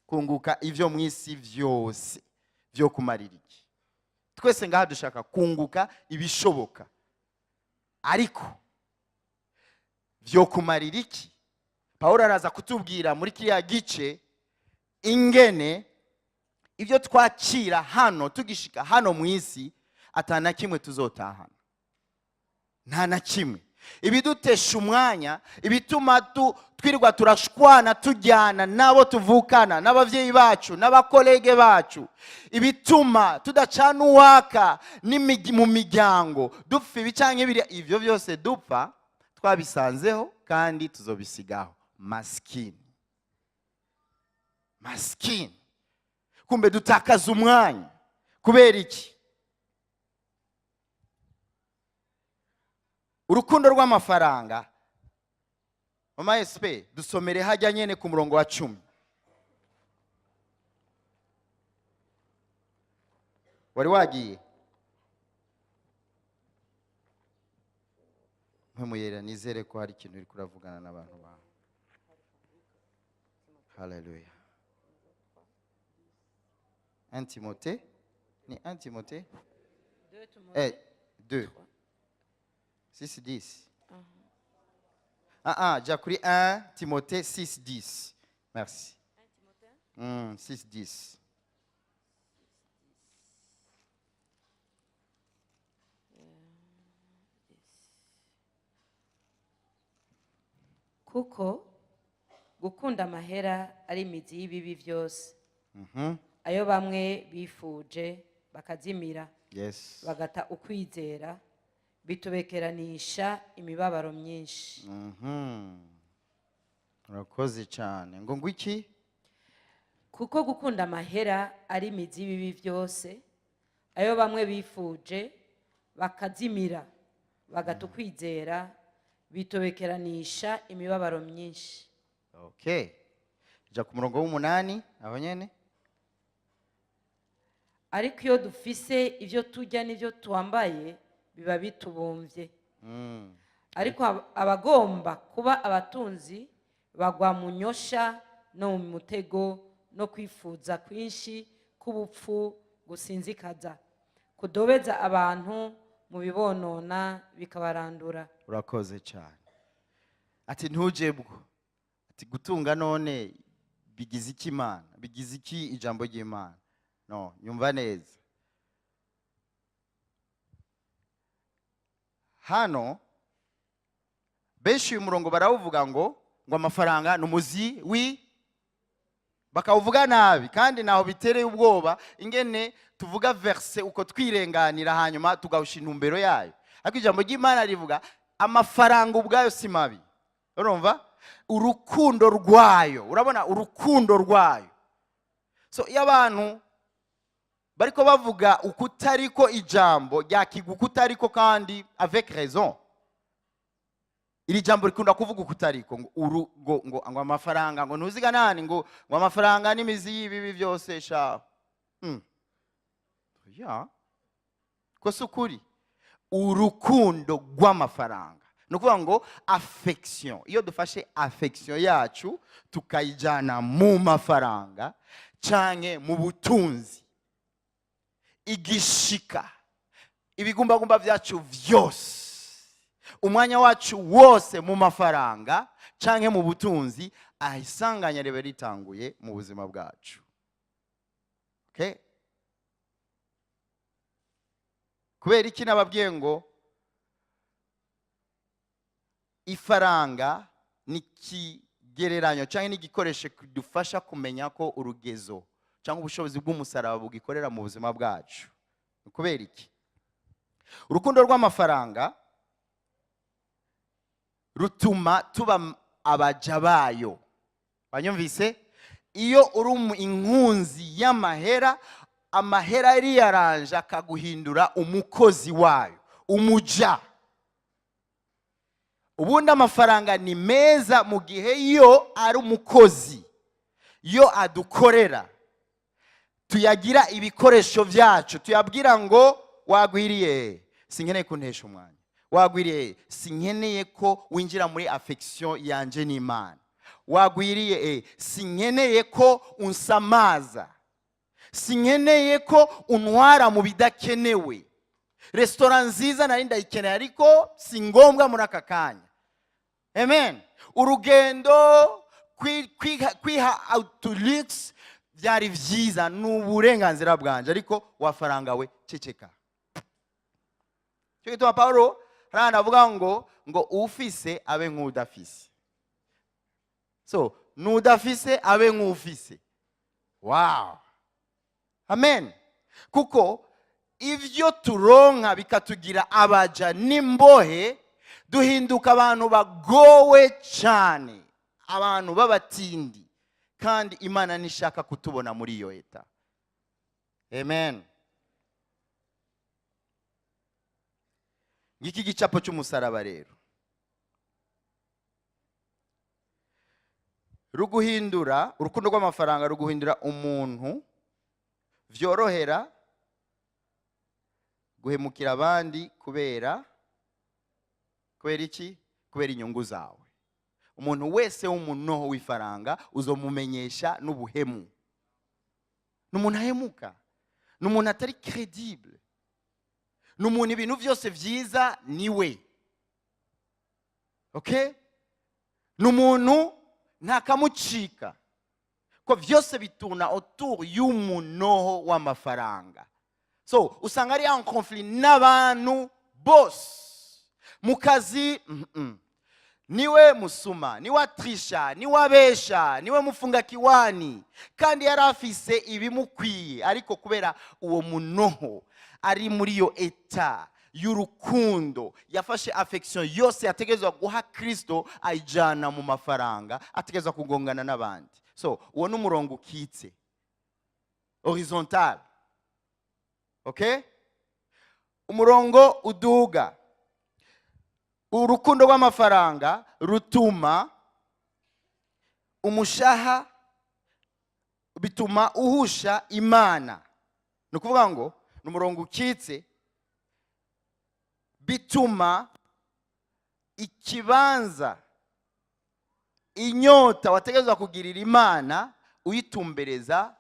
kunguka ivyo mu isi vyose? Vyo kumarira iki? Twese ngaha dushaka kunguka ibishoboka, ariko vyo kumarira iki? Pawulo araza kutubwira muri kiriya gice ingene ibyo twakira hano, tugishika hano mu isi, ata na kimwe tuzotahana, nta na kimwe. Ibidutesha umwanya, ibituma twirirwa turashwana, tujyana n'abo tuvukana, n'ababyeyi bacu, n'aba collègues bacu, ibituma tudacana uwaka mu miryango, dupfa ibi cyangwa ibiriya, ibyo byose dupfa twabisanzeho kandi tuzobisigaho masikini masikini. Kumbe dutakaza umwanya kubera iki? Urukundo rw'amafaranga. Mama esipe, dusomere hajya nyene ku murongo wa 10. Wari wagiye mpemuyera. Nizere ko hari ikintu uri kuravugana n'abantu bawe. Haleluya. 1 Timothée, ni 1 Timothée 2 6 10. Ah ah, jya kuri 1 Timothée 6 10. Merci. 6 10. Kuko gukunda amahera ari imizi y'ibibi byose, ayo bamwe bifuje bakazimira, bagata ukwizera, bitubekeranisha imibabaro myinshi. Urakoze cyane. Ngo iki? Kuko gukunda amahera ari imizi y'ibibi byose, ayo bamwe bifuje bakazimira, bagata ukwizera, bitobekeranisha imibabaro myinshi. Okay, jya ku murongo w'umunani aho nyene. Ariko iyo dufise ibyo turya n'ibyo twambaye, biba bitubumbye. Ariko abagomba kuba abatunzi bagwa mu nyosha no mu mutego no kwifuza kwinshi k'ubupfu gusinzikaza, kudobeza abantu mu bibonona bikabarandura. Urakoze cyane. Ati ntujebwo, ati gutunga none bigize iki Imana? Bigize iki ijambo ry'Imana? No nyumva neza hano. Benshi uyu murongo barawuvuga ngo amafaranga ni umuzi wi, bakawuvuga nabi, kandi ntaho bitereye ubwoba ingene tuvuga verset uko twirenganira, hanyuma tugahusha intumbero yayo. Ariko ijambo ry'Imana rivuga amafaranga ubwayo si mabi. Urumva urukundo rwayo, urabona urukundo rwayo. So iyo abantu bariko bavuga ukutariko, ijambo ryakigwa ukutariko, kandi avec raison. Iri jambo rikunda kuvuga ukutariko, ngo uru ngo amafaranga, ngo ntuziga nani, ngo amafaranga n'imizi y'ibibi byose sha. Ya ko si ukuri. Urukundo rw'amafaranga ni ukuvuga ngo affection. Iyo dufashe affection yacu tukayijyana mu mafaranga canke mu butunzi, igishika, ibigumbagumba byacu byose, umwanya wacu wose mu mafaranga canke mu butunzi, ahisanganya riba ritanguye mu buzima bwacu. Okay? Kubera iki nababwiye ngo ifaranga ni ikigereranyo cyangwa n'igikoresho kidufasha kumenya ko urugezo cyangwa ubushobozi bw'umusaraba bugikorera mu buzima bwacu? Ni kubera iki? Urukundo rw'amafaranga rutuma tuba abaja bayo. Banyumvise? Iyo uri inkunzi y'amahera Amahera yariyaranje akaguhindura umukozi wayo, umuja. Ubundi amafaranga ni meza mu gihe yo ari umukozi, yo adukorera, tuyagira ibikoresho byacu, tuyabwira ngo wagwiriye, sinkeneye kuntesha umwanya, wagwiriye, sinkeneye ko winjira muri affection yanje n'Imana, wagwiriye, sinkeneye ko unsamaza, sinkeneye ko untwara mu bidakenewe. Resitora nziza nari ndayikeneye, ariko si ngombwa muri aka kanya. Amen. Urugendo, kwiha autolux byari byiza, ni uburenganzira bwanjye, ariko wafaranga we, ceceka. Cyo gituma Paulo hari ahantu avuga ngo ufise abe nk'udafise, so n'udafise abe nk'ufise. Wow, amen. Kuko ibyo turonka bikatugira abaja n'imbohe, duhinduka abantu bagowe cyane, abantu b'abatindi, kandi Imana ntishaka kutubona muri iyo état. Amen. Ngiki gicapo cy'umusaraba rero ruguhindura, urukundo rw'amafaranga ruguhindura umuntu vyorohera guhemukira abandi. Kubera iki? Kubera inyungu zawe. Umuntu wese w'umunoho w'ifaranga uzomumenyesha n'ubuhemu. Ni umuntu ahemuka, ni umuntu atari crédible, ni umuntu ibintu byose byiza niwe. Okay, ni umuntu ntakamucika, ko byose bituna autour y'umunoho w'amafaranga. So usanga ari en conflit n'abantu bose mu kazi. Niwe musuma, niwe atrisha, niwe abesha, niwe mufunga kiwani, kandi yari afise ibimukwiye, ariko kubera uwo munoho ari muri iyo état y'urukundo, yafashe affection yose yategerezwa guha Kristo ayijana mu mafaranga, ategerezwa kugongana n'abandi. So uwo ni umurongo ukitse, horizontal. Okay, umurongo uduga, urukundo rw'amafaranga rutuma umushaha, bituma uhusha Imana. Ni ukuvuga ngo ni umurongo ukitse, bituma ikibanza, inyota wategerezwa kugirira Imana uyitumbereza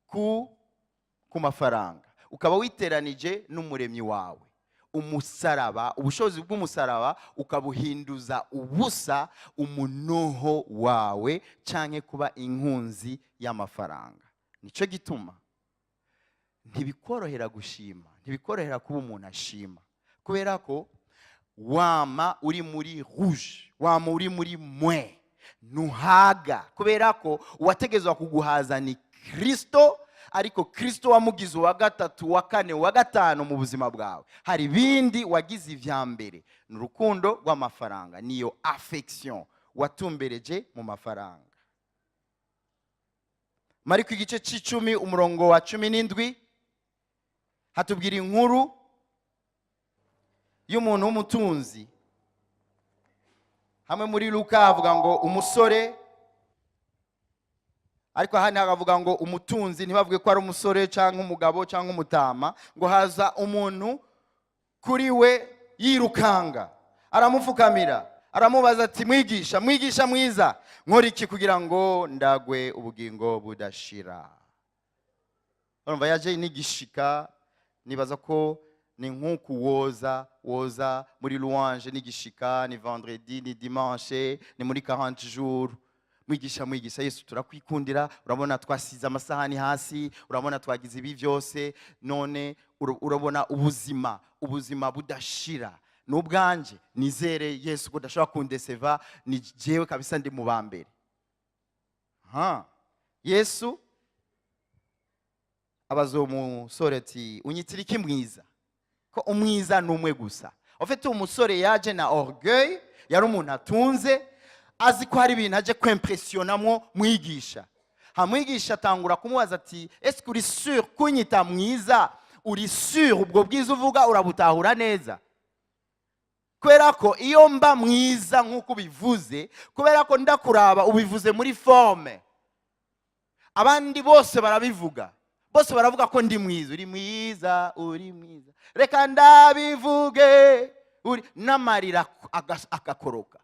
ku mafaranga, ukaba witeranije n'Umuremyi wawe. Umusaraba, ubushobozi bw'umusaraba ukabuhinduza ubusa umunoho wawe cyangwa kuba inkunzi y'amafaranga. Nicyo gituma ntibikorohera gushima, ntibikorohera kuba umuntu ashima, kubera ko wama uri muri rouge, wama uri muri mwe, ntuhaga, kubera ko uwategezwa kuguhaza ni Kirisito, ariko Kirisito wamugize uwa gatatu, uwa kane, uwa gatanu mu buzima bwawe. Hari ibindi wagize ibya mbere, ni urukundo rw'amafaranga, niyo affection watumbereje mu mafaranga. Mariko igice c'icumi, umurongo wa 17, hatubwira inkuru y'umuntu w'umutunzi. Hamwe muri Luka havuga ngo umusore, ariko ahandi hakavuga ngo umutunzi, ntibavuge ko ari umusore cyangwa umugabo cyangwa umutama. Ngo haza umuntu kuri we yirukanga, aramupfukamira, aramubaza ati: "Mwigisha, mwigisha mwiza, nkora iki kugira ngo ndagwe ubugingo budashira?" Urumva yaje n'igishika. Nibaza ko ni nk'uku woza muri louange n'igishika, ni vendredi, ni dimanche, ni muri 40 jours. "Mwigisha, mwigisha Yesu, turakwikundira. Urabona twasize amasahani hasi, urabona twagize ibi byose, none urabona ubuzima budashira ni ubwanje. Nizere Yesu ko udashobora kundeseva, ni jewe kabisa ndi mu ba mbere." Ha, Yesu abaza uwo musore ati: "Unyitira iki mwiza, ko umwiza ni umwe gusa?" Ufite umusore yaje na orgueil, yari umuntu atunze, azi ko hari ibintu aje kwimpressionamwo mwigisha. Hamwigisha atangura kumubaza ati: "Est-ce uri sûr kunyita mwiza? Uri sûr? Ubwo bwiza uvuga urabutahura neza? Kubera ko iyo mba mwiza nk'uko ubivuze, kubera ko ndakuraba ubivuze muri forme, abandi bose barabivuga, bose baravuga ko ndi mwiza. Uri mwiza, uri mwiza, reka ndabivuge, uri n'amarira agakoroka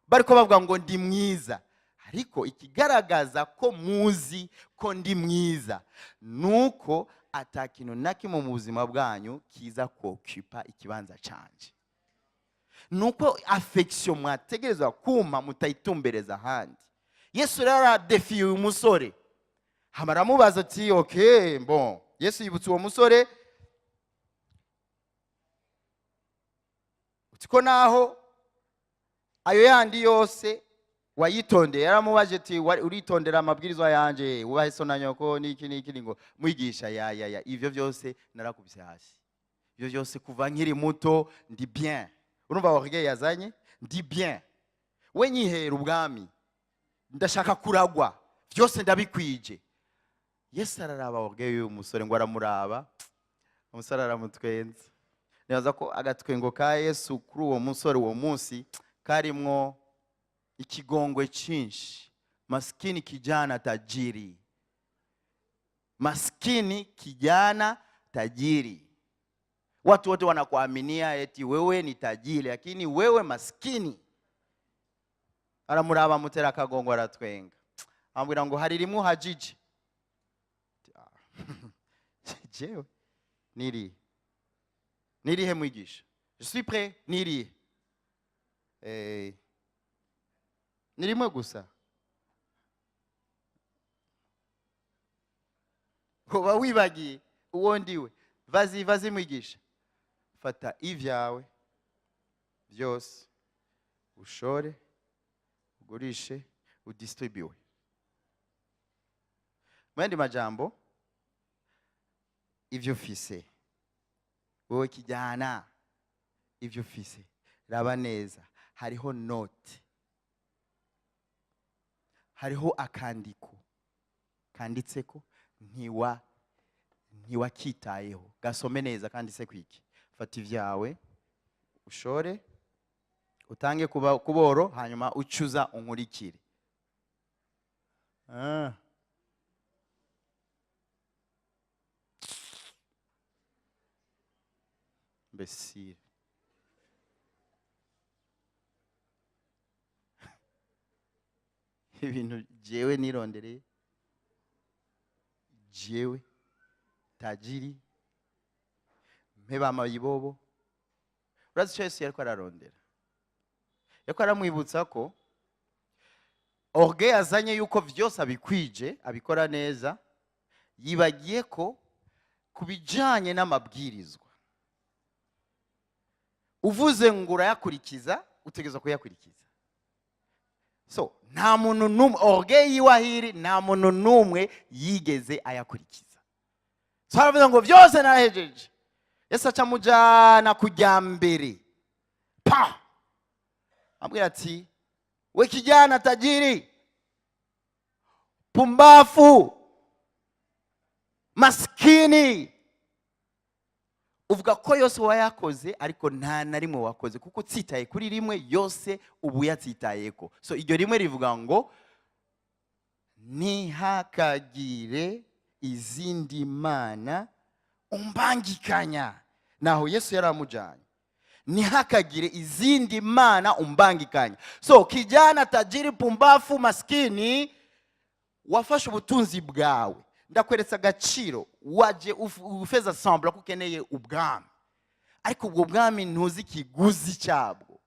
bariko bavuga ngo ndi mwiza. Ariko ikigaragaza ko muzi ko ndi mwiza nuko ata kintu na kimwe mu buzima bwanyu kiza kokipa ikibanza canje, nuko affection mwategerezwa kuma mutayitumbereza ahandi." Yesu rero aradefiye uyu musore, hama aramubaza ati: "OK, bon." Yesu yibutsa uwo musore uti ko naho ayo yandi yose wayitondeye. Yaramubaje ati: "Uritondera amabwirizwa yanje, wubahe so na nyoko, n'iki n'iki?" Ngo: "Mwigisha, ya ya ya, ivyo byose narakubise hasi, ivyo byose kuva nkiri muto, ndi bien." Urumva orgueil yazanye: "Ndi bien, we nyihera ubwami, ndashaka kuragwa, byose ndabikwije." Yesu araraba orgueil y'uyu musore, ngo aramuraba, umusore aramutwenza. Nibaza ko agatwengo ka Yesu kuri uwo musore uwo munsi karimwo ikigongwe cyinshi. Maskini kijana tajiri, maskini kijana tajiri, watu wote wanakuaminia eti wewe ni tajiri, lakini wewe maskini. Aramuraba, amutera akagongo, aratwenga, ambwira ngo: "Hari rimwe uhajije." "Jewe nirihe? Nirihe, mwigisha? Je suis prêt, nirihe?" "Ni rimwe gusa. Uba wibagiye uwo ndiwe. Vas-y, vas-y mwigisha, fata ibyawe byose, ushore, ugurishe, udistribuwe." Mu yandi majambo, ibyo ufise wowe kijyana, ibyo ufise, raba neza, hariho note, hariho akandiko kanditseko ntiwakitayeho. Gasome neza, kanditse kwiki? Fata ibyawe, ushore, utange kuba kuboro, hanyuma ucuza unkurikire. Ah. Imbécile. Ibintu jewe nirondereye, jewe tajiri, mpeba amayibobo. Urazi icyo Yesu yariko ararondera? Yariko aramwibutsa ko orgueil yazanye yuko vyose abikwije, abikora neza, yibagiye ko ku bijanye n'amabwirizwa uvuze ngo urayakurikiza, utegerezwa kuyakurikiza. So nta muntu n'umwe, orgueil yiwe ahiri, nta muntu n'umwe yigeze ayakurikiza. So aravuga ngo byose narahejeje. Yesu aca amujana kujya mbere pa, ambwira ati: "We kijana tajiri, pumbafu, maskini, uvuga ko yose wayakoze, ariko nta na rimwe wakoze, kuko utsitaye kuri rimwe, yose ubu yatsitayeko." So iryo rimwe rivuga ngo: "Ntihakagire izindi mana umbangikanya." Naho Yesu yari amujyanye: "Ntihakagire izindi mana umbangikanya." So kijana tajiri, pumbafu, maskini, wafashe ubutunzi bwawe, ndakweretse agaciro, waje ufeza semblant ko ukeneye ubwami, ariko ubwo bwami ntuzi ikiguzi cyabwo.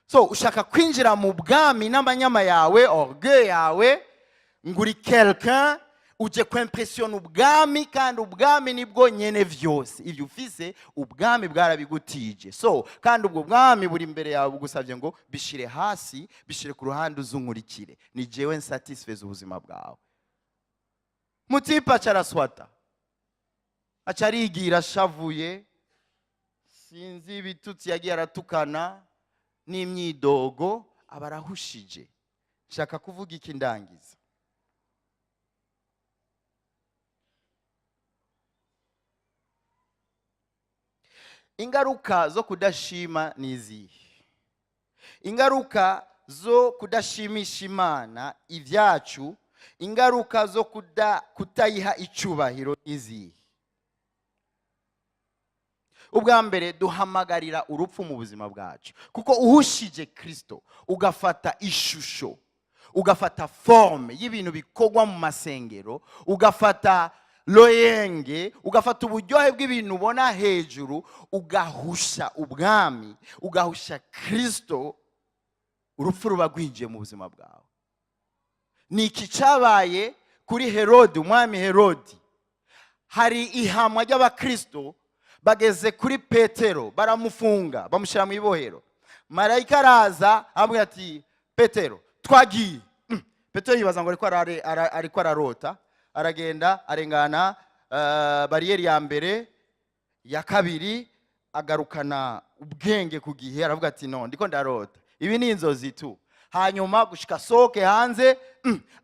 So ushaka kwinjira mu bwami n'amanyama yawe, orgueil yawe, ngo uri quelqu'un, uje kwimpressiona ubwami, kandi ubwami nibwo nyene vyose. Ibyo ufise ubwami bwarabigutije. So kandi ubwo bwami buri imbere yawe, bugusabye ngo bishire hasi, bishire ku ruhande, uzunkurikire, ni jewe nsatisfeze ubuzima bwawe. Mutipe aca araswata, aca arigira ashavuye, sinzi ibitutsi yagiye aratukana n'imyidogo, aba arahushije. Nshaka kuvuga iki ndangiza? Ingaruka zo kudashima ni izihe? Ingaruka zo kudashimisha Imana ibyacu, ingaruka zo kutayiha icyubahiro ni izihe? Ubwa mbere, duhamagarira urupfu mu buzima bwacu, kuko uhushije Kirisito, ugafata ishusho, ugafata forme y'ibintu bikorwa mu masengero, ugafata loyenge, ugafata uburyohe bw'ibintu ubona hejuru, ugahusha ubwami, ugahusha Kirisito, urupfu ruba rwinjiye mu buzima bwawe. Ni iki cyabaye kuri Herodi, umwami Herodi? Hari ihamwa ry'Abakristo, bageze kuri Petero, baramufunga, bamushyira mu ibohero. Marayika araza, aramubwira ati: "Petero, twagiye." Petero yibaza ngo ariko ararota. Aragenda, arengana bariyeri ya mbere, ya kabiri, agarukana ubwenge ku gihe, aravuga ati: "No, ndiko ndarota, ibi ni inzozi tu." Hanyuma gushika sohoke hanze,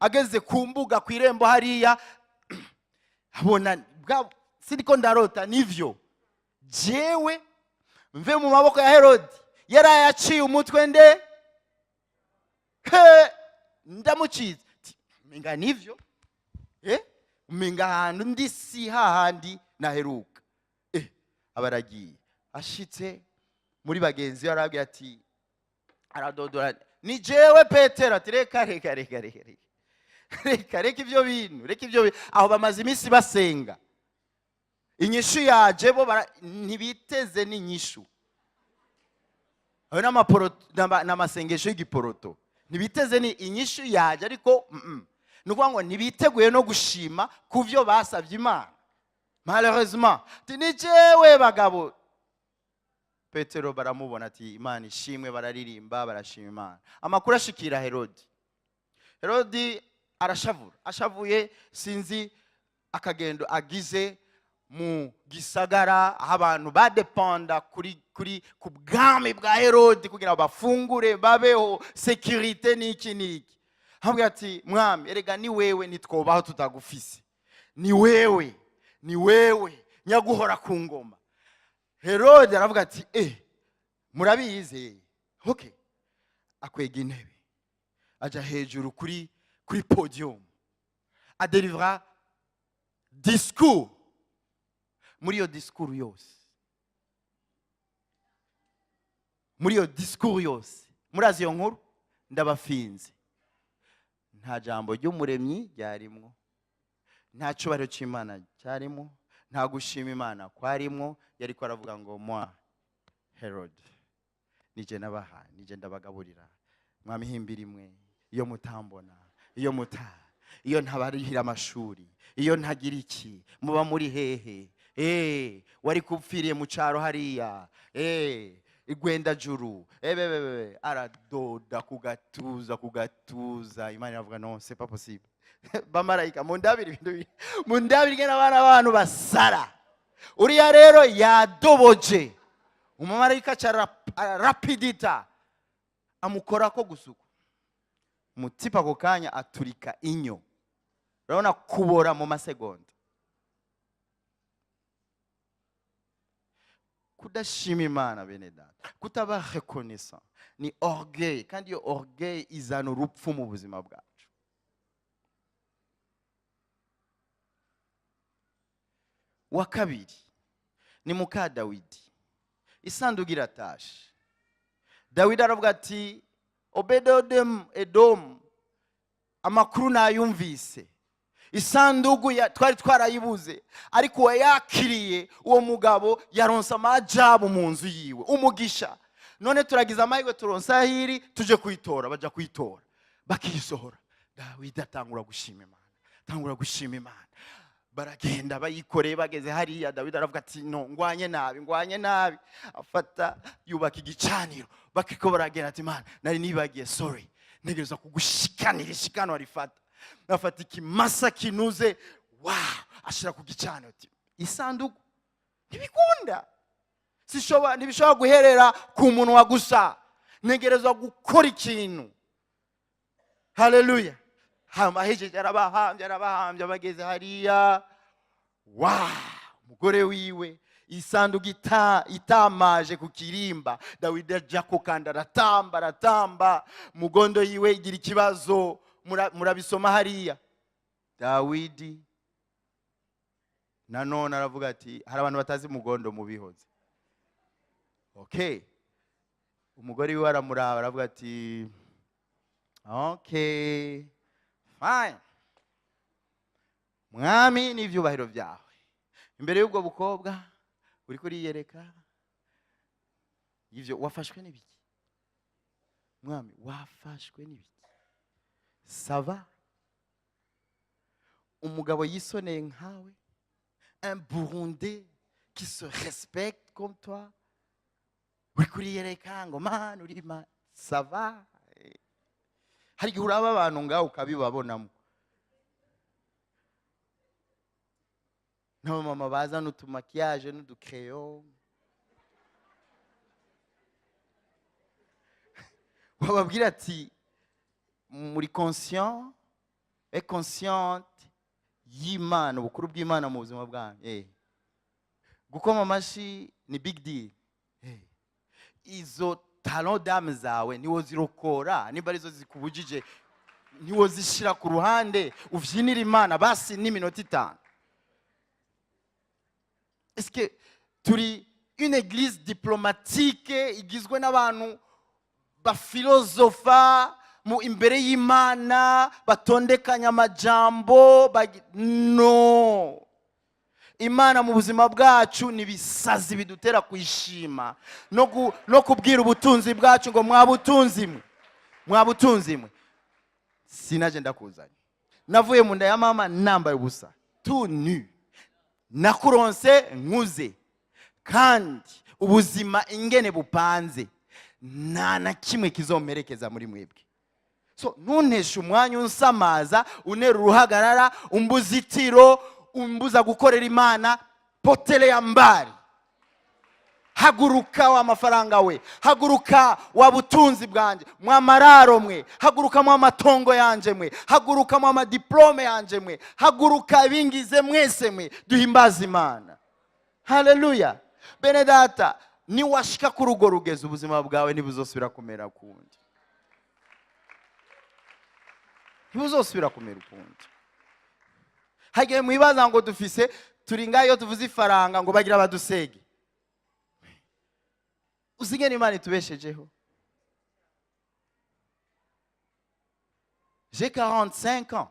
ageze ku mbuga, ku irembo hariya, abona bwa sindiko ndarota, nivyo, jewe mve mu maboko ya Herodi yaraye aciye umutwe nde he ndamucize. Ti, umenga nivyo, umenga ahantu ndi si hahandi naheruka. Aba aragiye, ashitse muri bagenzi be, arababwira ati, aradodora: "Ni jewe Petero." Ati: "Reka, reka, reka, reka, reka, reka, reka ibyo bintu, reka ibyo bintu." Aho bamaze iminsi basenga, inyishu yaje, bo ntibiteze n'inyishu. Ayo n'amasengesho y'igiporoto, ntibiteze ni inyishu yaje, ariko ni ukuvuga ngo ntibiteguye no gushima ku byo basabye Imana, malheureusement. Ati: "Ni jewe, bagabo." Petero baramubona, ati: "Imana ishimwe." Bararirimba, barashima Imana. Amakuru ashikira Herodi. Herodi arashavura, ashavuye, sinzi akagendo agize mu gisagara aho abantu badepanda kuri ku bwami bwa Herodi kugira ngo bafungure, babeho, sécurité n'iki n'iki. Ahamubwira ati: "Mwami, erega ni wewe, ntitwobaho tutagufise, ni wewe, ni wewe nyaguhora ku ngoma." Herode aravuga ati: "Murabizi, okay." Akwega intebe, aja hejuru kuri podium, adelivra discours. Muri iyo discours yose, muri iyo discours yose, murazi iyo nkuru, ndabafinze, nta jambo ry'Umuremyi ryarimwo, nta cyubahiro cy'Imana cyarimo, nta gushima Imana kwarimwo. Yariko aravuga ngo: "Moi Herod, nije nabaha, nije ndabagaburira, mwamihimbira imwe, iyo mutambona, iyo muta, iyo ntabarihira amashuri, iyo ntagira iki, muba muri hehe? Wari kupfiriye mu cyaro hariya, igwenda juru ebebebe." Aradoda ku gatuza, ku gatuza. Imana iravuga: "Non, c'est pas possible. Bamarayika, mundabire ibintu mundabire ingene abana b'abantu basara." Uriya rero yadoboje, umumarayika aca rapidita amukorako gusuku umutipa, ako kanya aturika inyo. Urabona kubora mu masegonda. Kudashima Imana, bene data, kutaba reconnaissant ni orgueil, kandi iyo orgueil izana urupfu mu buzima bwacu. Wa kabiri ni muka Dawidi. Isanduku iratashe. Dawidi aravuga ati: "Obedodemu Edomu, amakuru nayumvise, isanduku twari twarayibuze, ariko uwayakiriye, uwo mugabo yaronse amajabu mu nzu yiwe, umugisha. None turagize amahirwe, turonse ahiri, tuje kuyitora." Baja kuyitora, bakiyisohora, Dawidi atangura gushima Imana, atangura gushima Imana. Baragenda bayikoreye, bageze hariya, Dawidi aravuga ati: "No, ngwanye nabi, ngwanye nabi." Afata yubaka igicaniro. Bakiko baragenda, ati: "Imana, nari nibagiye, sorry, ntegereza kugushikanira ishikanwa." Rifata, afata ikimasa kinuze, wow, ashira ku gicaniro, ati: "Isanduku ntibikunda, sishobora, ntibishobora guherera ku munwa gusa, ntegerezwa gukora ikintu." Haleluya! Hama ahejeje, arabahambye, arabahambye, bageze hariya, wa umugore wiwe Isanduku itamaje ku kirimba, Dawidi ajako kandi aratamba, aratamba, mugondo yiwe igira ikibazo. Murabisoma hariya. Dawidi nanone aravuga ati hari abantu batazi mugondo, mubihoze. Okay, umugore wiwe aramuraba, aravuga ati: "Okay, fine, mwami n'ivyubahiro byawe, imbere y'ubwo bukobwa uriko uriyereka ivyo, wafashwe n'ibiki? Mwami, wafashwe n'ibiki? Ça va? Umugabo yisoneye nkawe, un Burundais qui se respecte comme toi, uriko uriyereka ngo mana uri ma, ça va?" Hari igihe uraba abantu ngaho ukabibabonamo, n'abamama bazana utumakiyaje n'udukeyo, wababwira ati: "Muri conscient et consciente y'Imana, ubukuru bw'Imana mu buzima bwanyu?" Gukoma amashyi ni big deal. Izo talons d'âme zawe niwo zirokora, niba arizo zikubujije, niwo zishira ku ruhande, uvyinira Imana basi n'iminota 5. Est-ce que turi une église diplomatique igizwe n'abantu bafilozofa mu imbere y'Imana, batondekanya amajambo? No Imana mu buzima bwacu ni ibisazi bidutera kwishima no kubwira ubutunzi bwacu ngo: "Mwa butunzi mwe, mwa butunzi mwe, sinaje ndakuzanye. Navuye mu nda ya mama nambaye ubusa, tout nu. Nakuronse nkuze, kandi ubuzima ingene bupanze, nta na kimwe kizomperekeza muri mwebwe. So ntunteshe umwanya unsamaza, untera uruhagarara, umbuza itiro, umbuza gukorera Imana. Potelea mbali. Haguruka wa mafaranga we, haguruka wa butunzi bwanjye, mwa mararo mwe, haguruka mwa matongo yanje mwe, haguruka mwa madiplome yanje mwe, haguruka ibingize mwese mwe, duhimbaze Imana." Haleluya! Bene data, niwashika kuri urwo rugezo, ubuzima bwawe ntibuzosubira kumera ukundi, ntibuzosubira kumera ukundi. Hagiye mwibaza ngo dufise, turi ngaho, iyo tuvuze ifaranga ngo bagira badusege. Uzi ingene Imana itubeshejeho? J'ai 45 ans,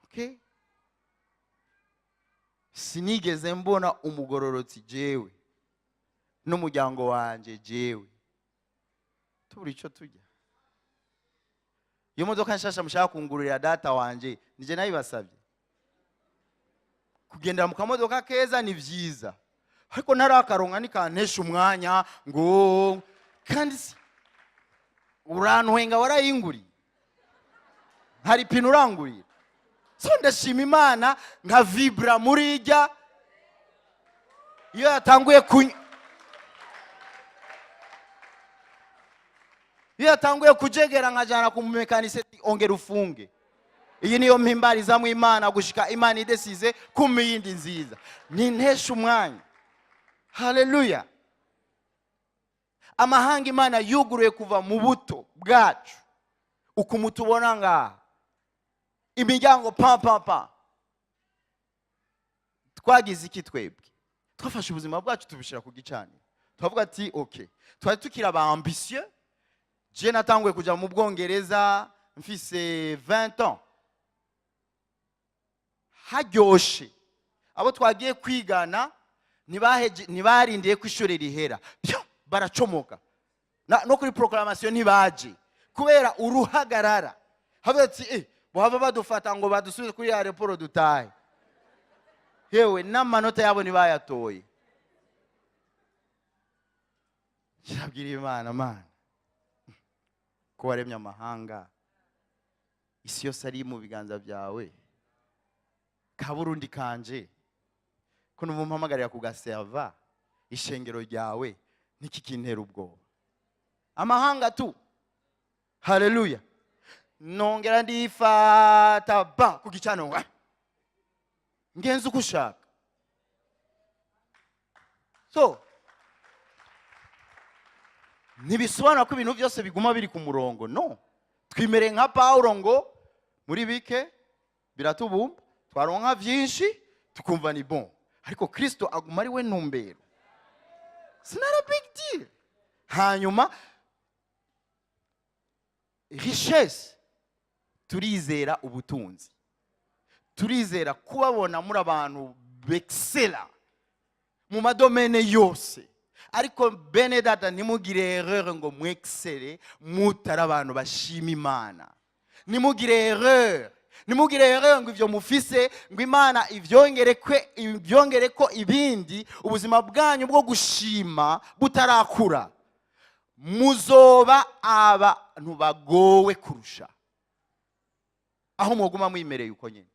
okay? Sinigeze mbona umugororotsi, jewe n'umuryango wanje, jewe tubura icyo turya. Iyo modoka nshasha mushaka kungurira, data wanje, nije nayibasabye? Kugendera mu kamodoka keza ni byiza, ariko ntarakaronka nikantesha umwanya ngo kandi si urantwenga. Warayinguriye? Hari pine urangurira? So ndashima Imana nka vibra muri ijya iyo yatanguye kujegera, nkajana ku mumekanise: "Ongera ufunge iyi." Niyo mpimbarizamo Imana gushika Imana idesize kuma iyindi nziza, nintesha umwanya. Haleluya! Amahanga Imana yuguruye kuva mu buto bwacu, ukuntu tubona ngaha imiryango pa pa pa, twagize iki twebwe? Twafashe ubuzima bwacu tubishyira ku gicaniro, turavuga ati: "Okay." Twari tukiri aba ambitieux. Je natanguye kujya mu Bwongereza mfise 20 ans, haryoshe. Abo twagiye kwigana ntibarindiye ko ishuri rihera, pyo baracomoka. No kuri proclamation ntibaje kubera uruhagarara. Havuga ati: "Bohava badufata ngo badusubize kuri aéroport dutahe." Yewe, n'amanota yabo ntibayatoye. Kirabwira Imana: "Mana, ko waremye amahanga, isi yose ari mu biganza byawe, kaburundi kanje ko numva umpamagarira kugaserva ishengero ryawe, ntikikintera ubwoba amahanga tu." Haleluya! Nongera ndifata ba ku gicaniro, ngenza uko ushaka. So ntibisobanura ko ibintu byose biguma biri ku murongo. No twimereye nka Pawulo ngo muri bike biratubumba, twaronka byinshi tukumva ni bon, ariko Kristo aguma ari we ntumbero. It's not a big deal. Hanyuma richesse, turizera ubutunzi, turizera kubabona muri abantu bexcella mu ma domaines yose. Ariko bene data, ntimugire erreur ngo mwexcelle mutari abantu bashima Imana. Ntimugire erreur, ntimugire erreur ngo ibyo mufise, ngo Imana ibyongere ko ibindi, ubuzima bwanyu bwo gushima butarakura. Muzoba abantu bagowe kurusha aho mwoguma mwimereye uko nyine.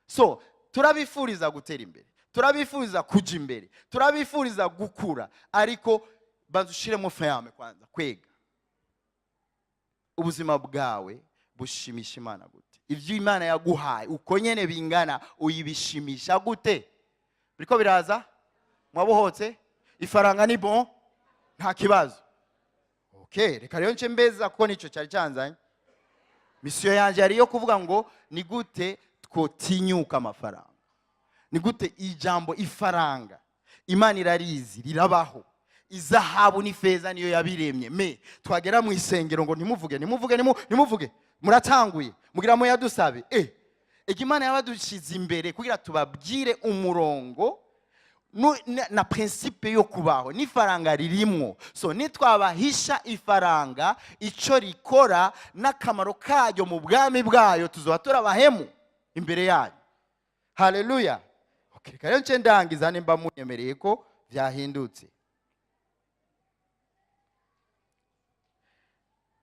So turabifuriza gutera imbere, turabifuriza kuja imbere, turabifuriza gukura, ariko banza ushiremo frein kwanza. Kwega ubuzima bwawe bushimisha Imana gute? Ibyo Imana yaguhaye uko nyene bingana, uyibishimisha gute? Biriko biraza, mwabohotse, ifaranga ni bon, nta kibazo. Okay, reka rero nce mbeza, kuko nico cyari cyanzanye. Mission yanjye yari iyo kuvuga ngo ni gute twotinyuka amafaranga, ni gute ijambo ifaranga Imana irarizi, rirabaho, izahabu n'ifeza niyo yabiremye. Me twagera mu isengero ngo ntimuvuge, ntimuvuge, ntimuvuge, muratanguye mugira muyadusabe. Ega Imana yabadushyize imbere kugira tubabwire umurongo na principe yo kubaho, n'ifaranga ririmwo. So nitwabahisha ifaranga icyo rikora n'akamaro karyo mu bwami bwayo, tuzoba turabahemu imbere yanyu. Haleluya! Okay, reka rero nce ndangiza nimba munyemereye ko byahindutse.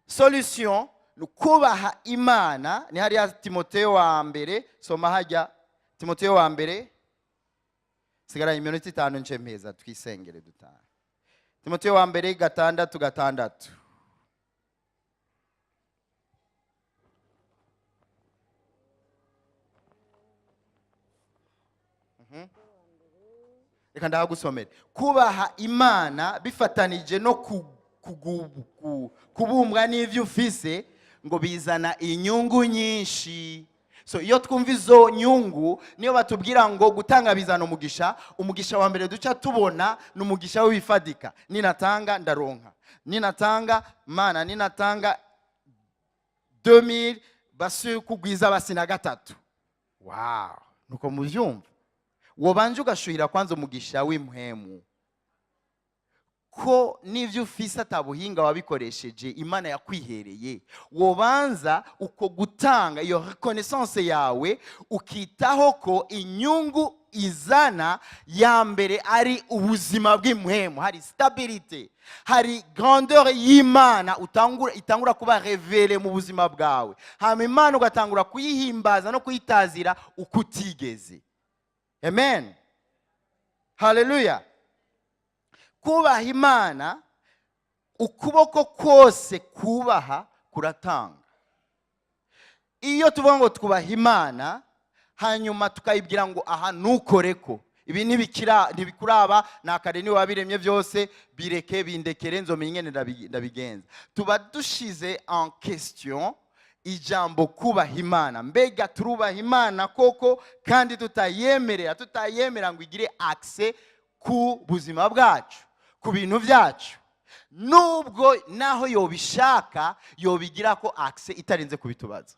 Solution ni ukubaha Imana. Ni hariya Timoteyo wa mbere, soma hajya Timoteyo wa mbere. Sigaranye iminota 5, nce mpeza, twisengere dutahe. Timoteyo wa mbere 6:6. Reka ndahagusomere. Kubaha Imana bifatanije no kubumbwa n'ivyo ufise ngo bizana inyungu nyinshi. So iyo twumva izo nyungu, niyo batubwira ngo gutanga bizana umugisha. Umugisha wa mbere duca tubona ni umugisha w'ibifadika: ninatanga ndaronka, ninatanga Mana, ninatanga 2000 basi kugwiza basi na gatatu. Wow, nuko muvyumva. Wobanje ugashuhira kwanza umugisha w'impwemu, ko n'ibyo ufise atabuhinga wabikoresheje, Imana yakwihereye. Wobanza uko gutanga iyo reconnaissance yawe, ukitaho ko inyungu izana ya mbere ari ubuzima bw'impwemu. Hari stabilité, hari grandeur y'Imana itangura kuba révélée mu buzima bwawe, hama Imana ugatangura kuyihimbaza no kuyitazira uko utigeze. Amen, haleluya! Kubaha Imana, ukuboko kose kubaha kuratanga. Iyo tuvuga ngo twubaha Imana, hanyuma tukayibwira ngo aha ntukore ko ibi ntibikuraba, ni akare, niwe wabiremye byose, bireke, bindekere, nzomenya ingene ndabigenza, tuba dushize en question ijambo kubaha Imana. Mbega turubaha Imana koko kandi tutayemerera, tutayemera ngo igire accès ku buzima bwacu, ku bintu byacu? Nubwo naho yobishaka, yobigira ko accès itarinze kubitubaza.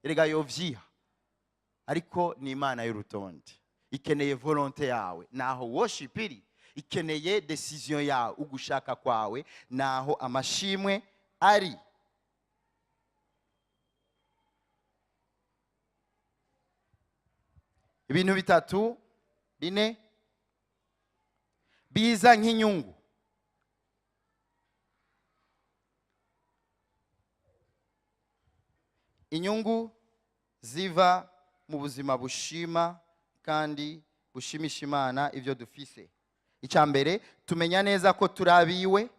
Erega yovyiha, ariko ni Imana y'urutonde, ikeneye volonté yawe. Naho worship iri, ikeneye décision yawe, ugushaka kwawe, naho amashimwe ari. Ibintu bitatu, bine biza nk'inyungu. Inyungu ziva mu buzima bushima kandi bushimisha Imana ibyo dufise. Icya mbere, tumenya neza ko turi abiwe,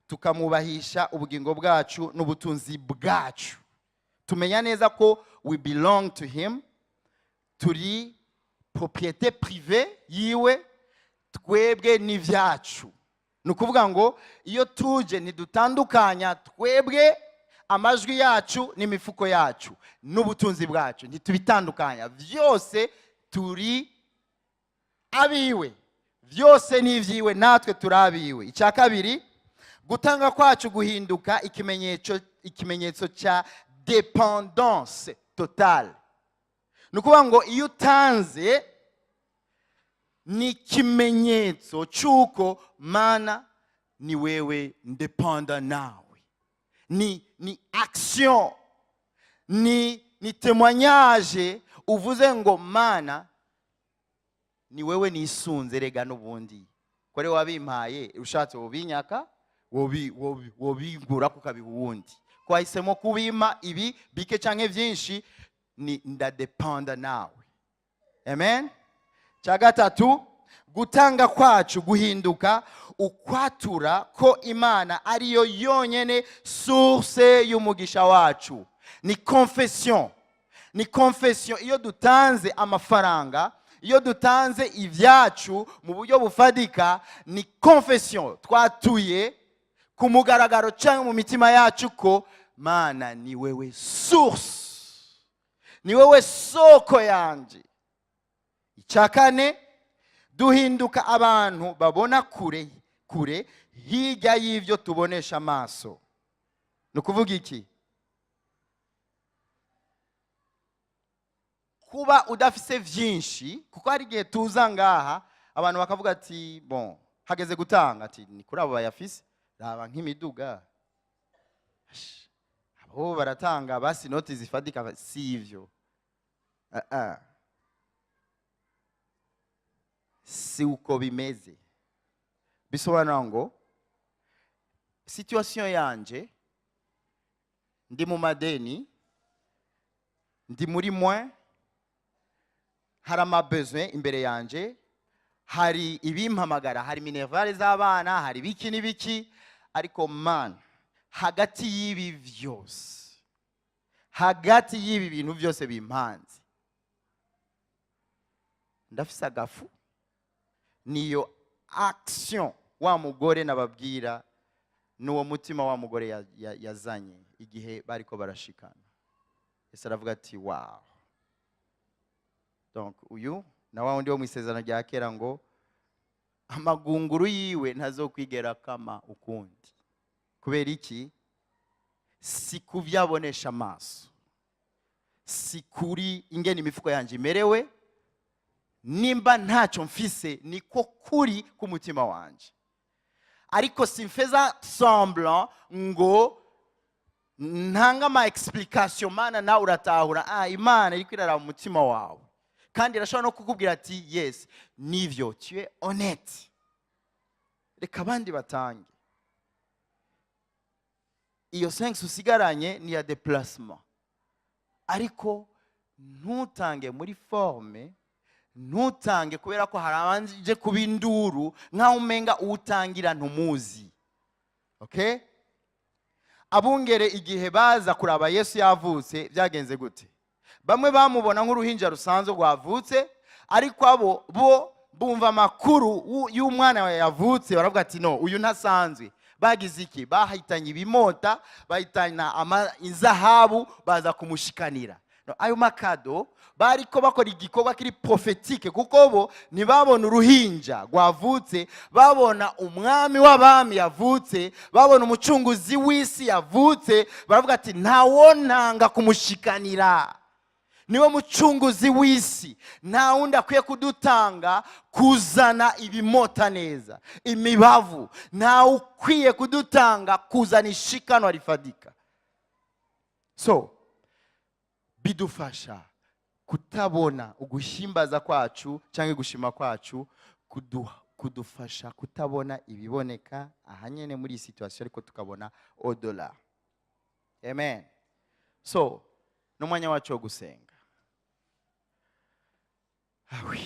tukamwubahisha ubugingo bwacu n'ubutunzi bwacu. Tumenya neza ko we belong to him, turi Propriété privée yiwe, twebwe n'ivyacu. Ni ukuvuga ngo iyo tuje ntidutandukanya twebwe, amajwi yacu n'imifuko yacu n'ubutunzi bwacu, ntitubitandukanya. Byose turi abiwe, byose ni ibyiwe, natwe turi abiwe. Icya kabiri, gutanga kwacu guhinduka ikimenyetso cya dépendance totale. Ni ukuvuga ngo iyo utanze ni ikimenyetso cy'uko Mana ni wewe ndepanda nawe, ni action, ni témoignage. Uvuze ngo Mana ni wewe nisunze, rega n'ubundi kore wabimpaye, ushatse wobinyaka, wobigura kukabiha uwundi, ko wahisemo kubimpa ibi bike canke byinshi, ni ndadepanda nawe. Amen. Cya gatatu, gutanga kwacu guhinduka ukwatura ko Imana ariyo yonyene source y'umugisha wacu. Ni confession, ni confession. Iyo dutanze amafaranga, iyo dutanze ibyacu mu buryo bufatika, ni confession twatuye ku mugaragaro cyangwa mu mitima yacu ko Mana ni wewe source, ni wewe soko yanje. Icya kane, duhinduka abantu babona kure kure hirya y'ibyo tubonesha amaso. Ni ukuvuga iki? Kuba udafise byinshi, kuko hari igihe tuza ngaha abantu bakavuga ati bon, hageze gutanga, ati ni kuri abo bayafise, raba nk'imiduga. Ash, abo baratanga basi inoti zifatika. Si ivyo. Ah, ah. Si uko bimeze. Bisobanura ngo situation yanje, ndi mu madeni, ndi muri moins, hari ama besoin imbere yanje, hari ibimpamagara, hari minerval z'abana, hari biki n'ibiki, ariko man, hagati y'ibi byose, hagati y'ibi bintu byose bimpanze, ndafise agafu. Niyo action wa mugore nababwira, n'uwo mutima wa mugore yazanye igihe bariko barashikana. Yesu aravuga ati wow. Donc uyu na wa wundi wo mu Isezerano rya Kera ngo amagunguru yiwe ntazokwigera kama ukundi. Kubera iki? Si kubyabonesha amaso, si kuri ingene imifuko yanjye imerewe, nimba ntacyo mfise niko kuri k'umutima wanje, ariko simfeza semblant ngo ntanga ama explication. Mana nawe uratahura, ah, Imana iriko iraraba umutima wawe, kandi irashobora no kukubwira ati yes, nivyo, tu es honnête, reka abandi batange. Iyo 5 usigaranye ni ya déplacement, ariko ntutange muri forme, ntutange kubera ko hari abanje kuba induru nk'aho umenga uwutangira ntumuzi. Okay, abungere igihe baza kuraba Yesu yavutse, byagenze gute? Bamwe bamubona nk'uruhinja rusanzwe rwavutse, ariko abo bo bumva amakuru y'umwana yavutse, baravuga ati no, uyu ntasanzwe. Bagize iki? Bahitanye ibimota, bahitana inzahabu, baza kumushikanira. No, ayo ma cadeaux bariko bakora igikorwa kiri prophétique, kuko bo ntibabona uruhinja rwavutse, babona umwami w'abami yavutse, babona umucunguzi w'isi yavutse. Baravuga ati ntawonanga kumushikanira, niwe mucunguzi w'isi, nta wundi akwiye kudutanga kuzana ibimota neza, imibavu, ntawe ukwiye kudutanga kuzana ishikanwa rifadika. So bidufasha kutabona uguhimbaza kwacu cyangwa gushima kwacu, kudufasha kutabona ibiboneka ahanyene muri iyi situation, ariko tukabona au-delà. Amen. So n'umwanya wacu wo gusenga. Ah oui.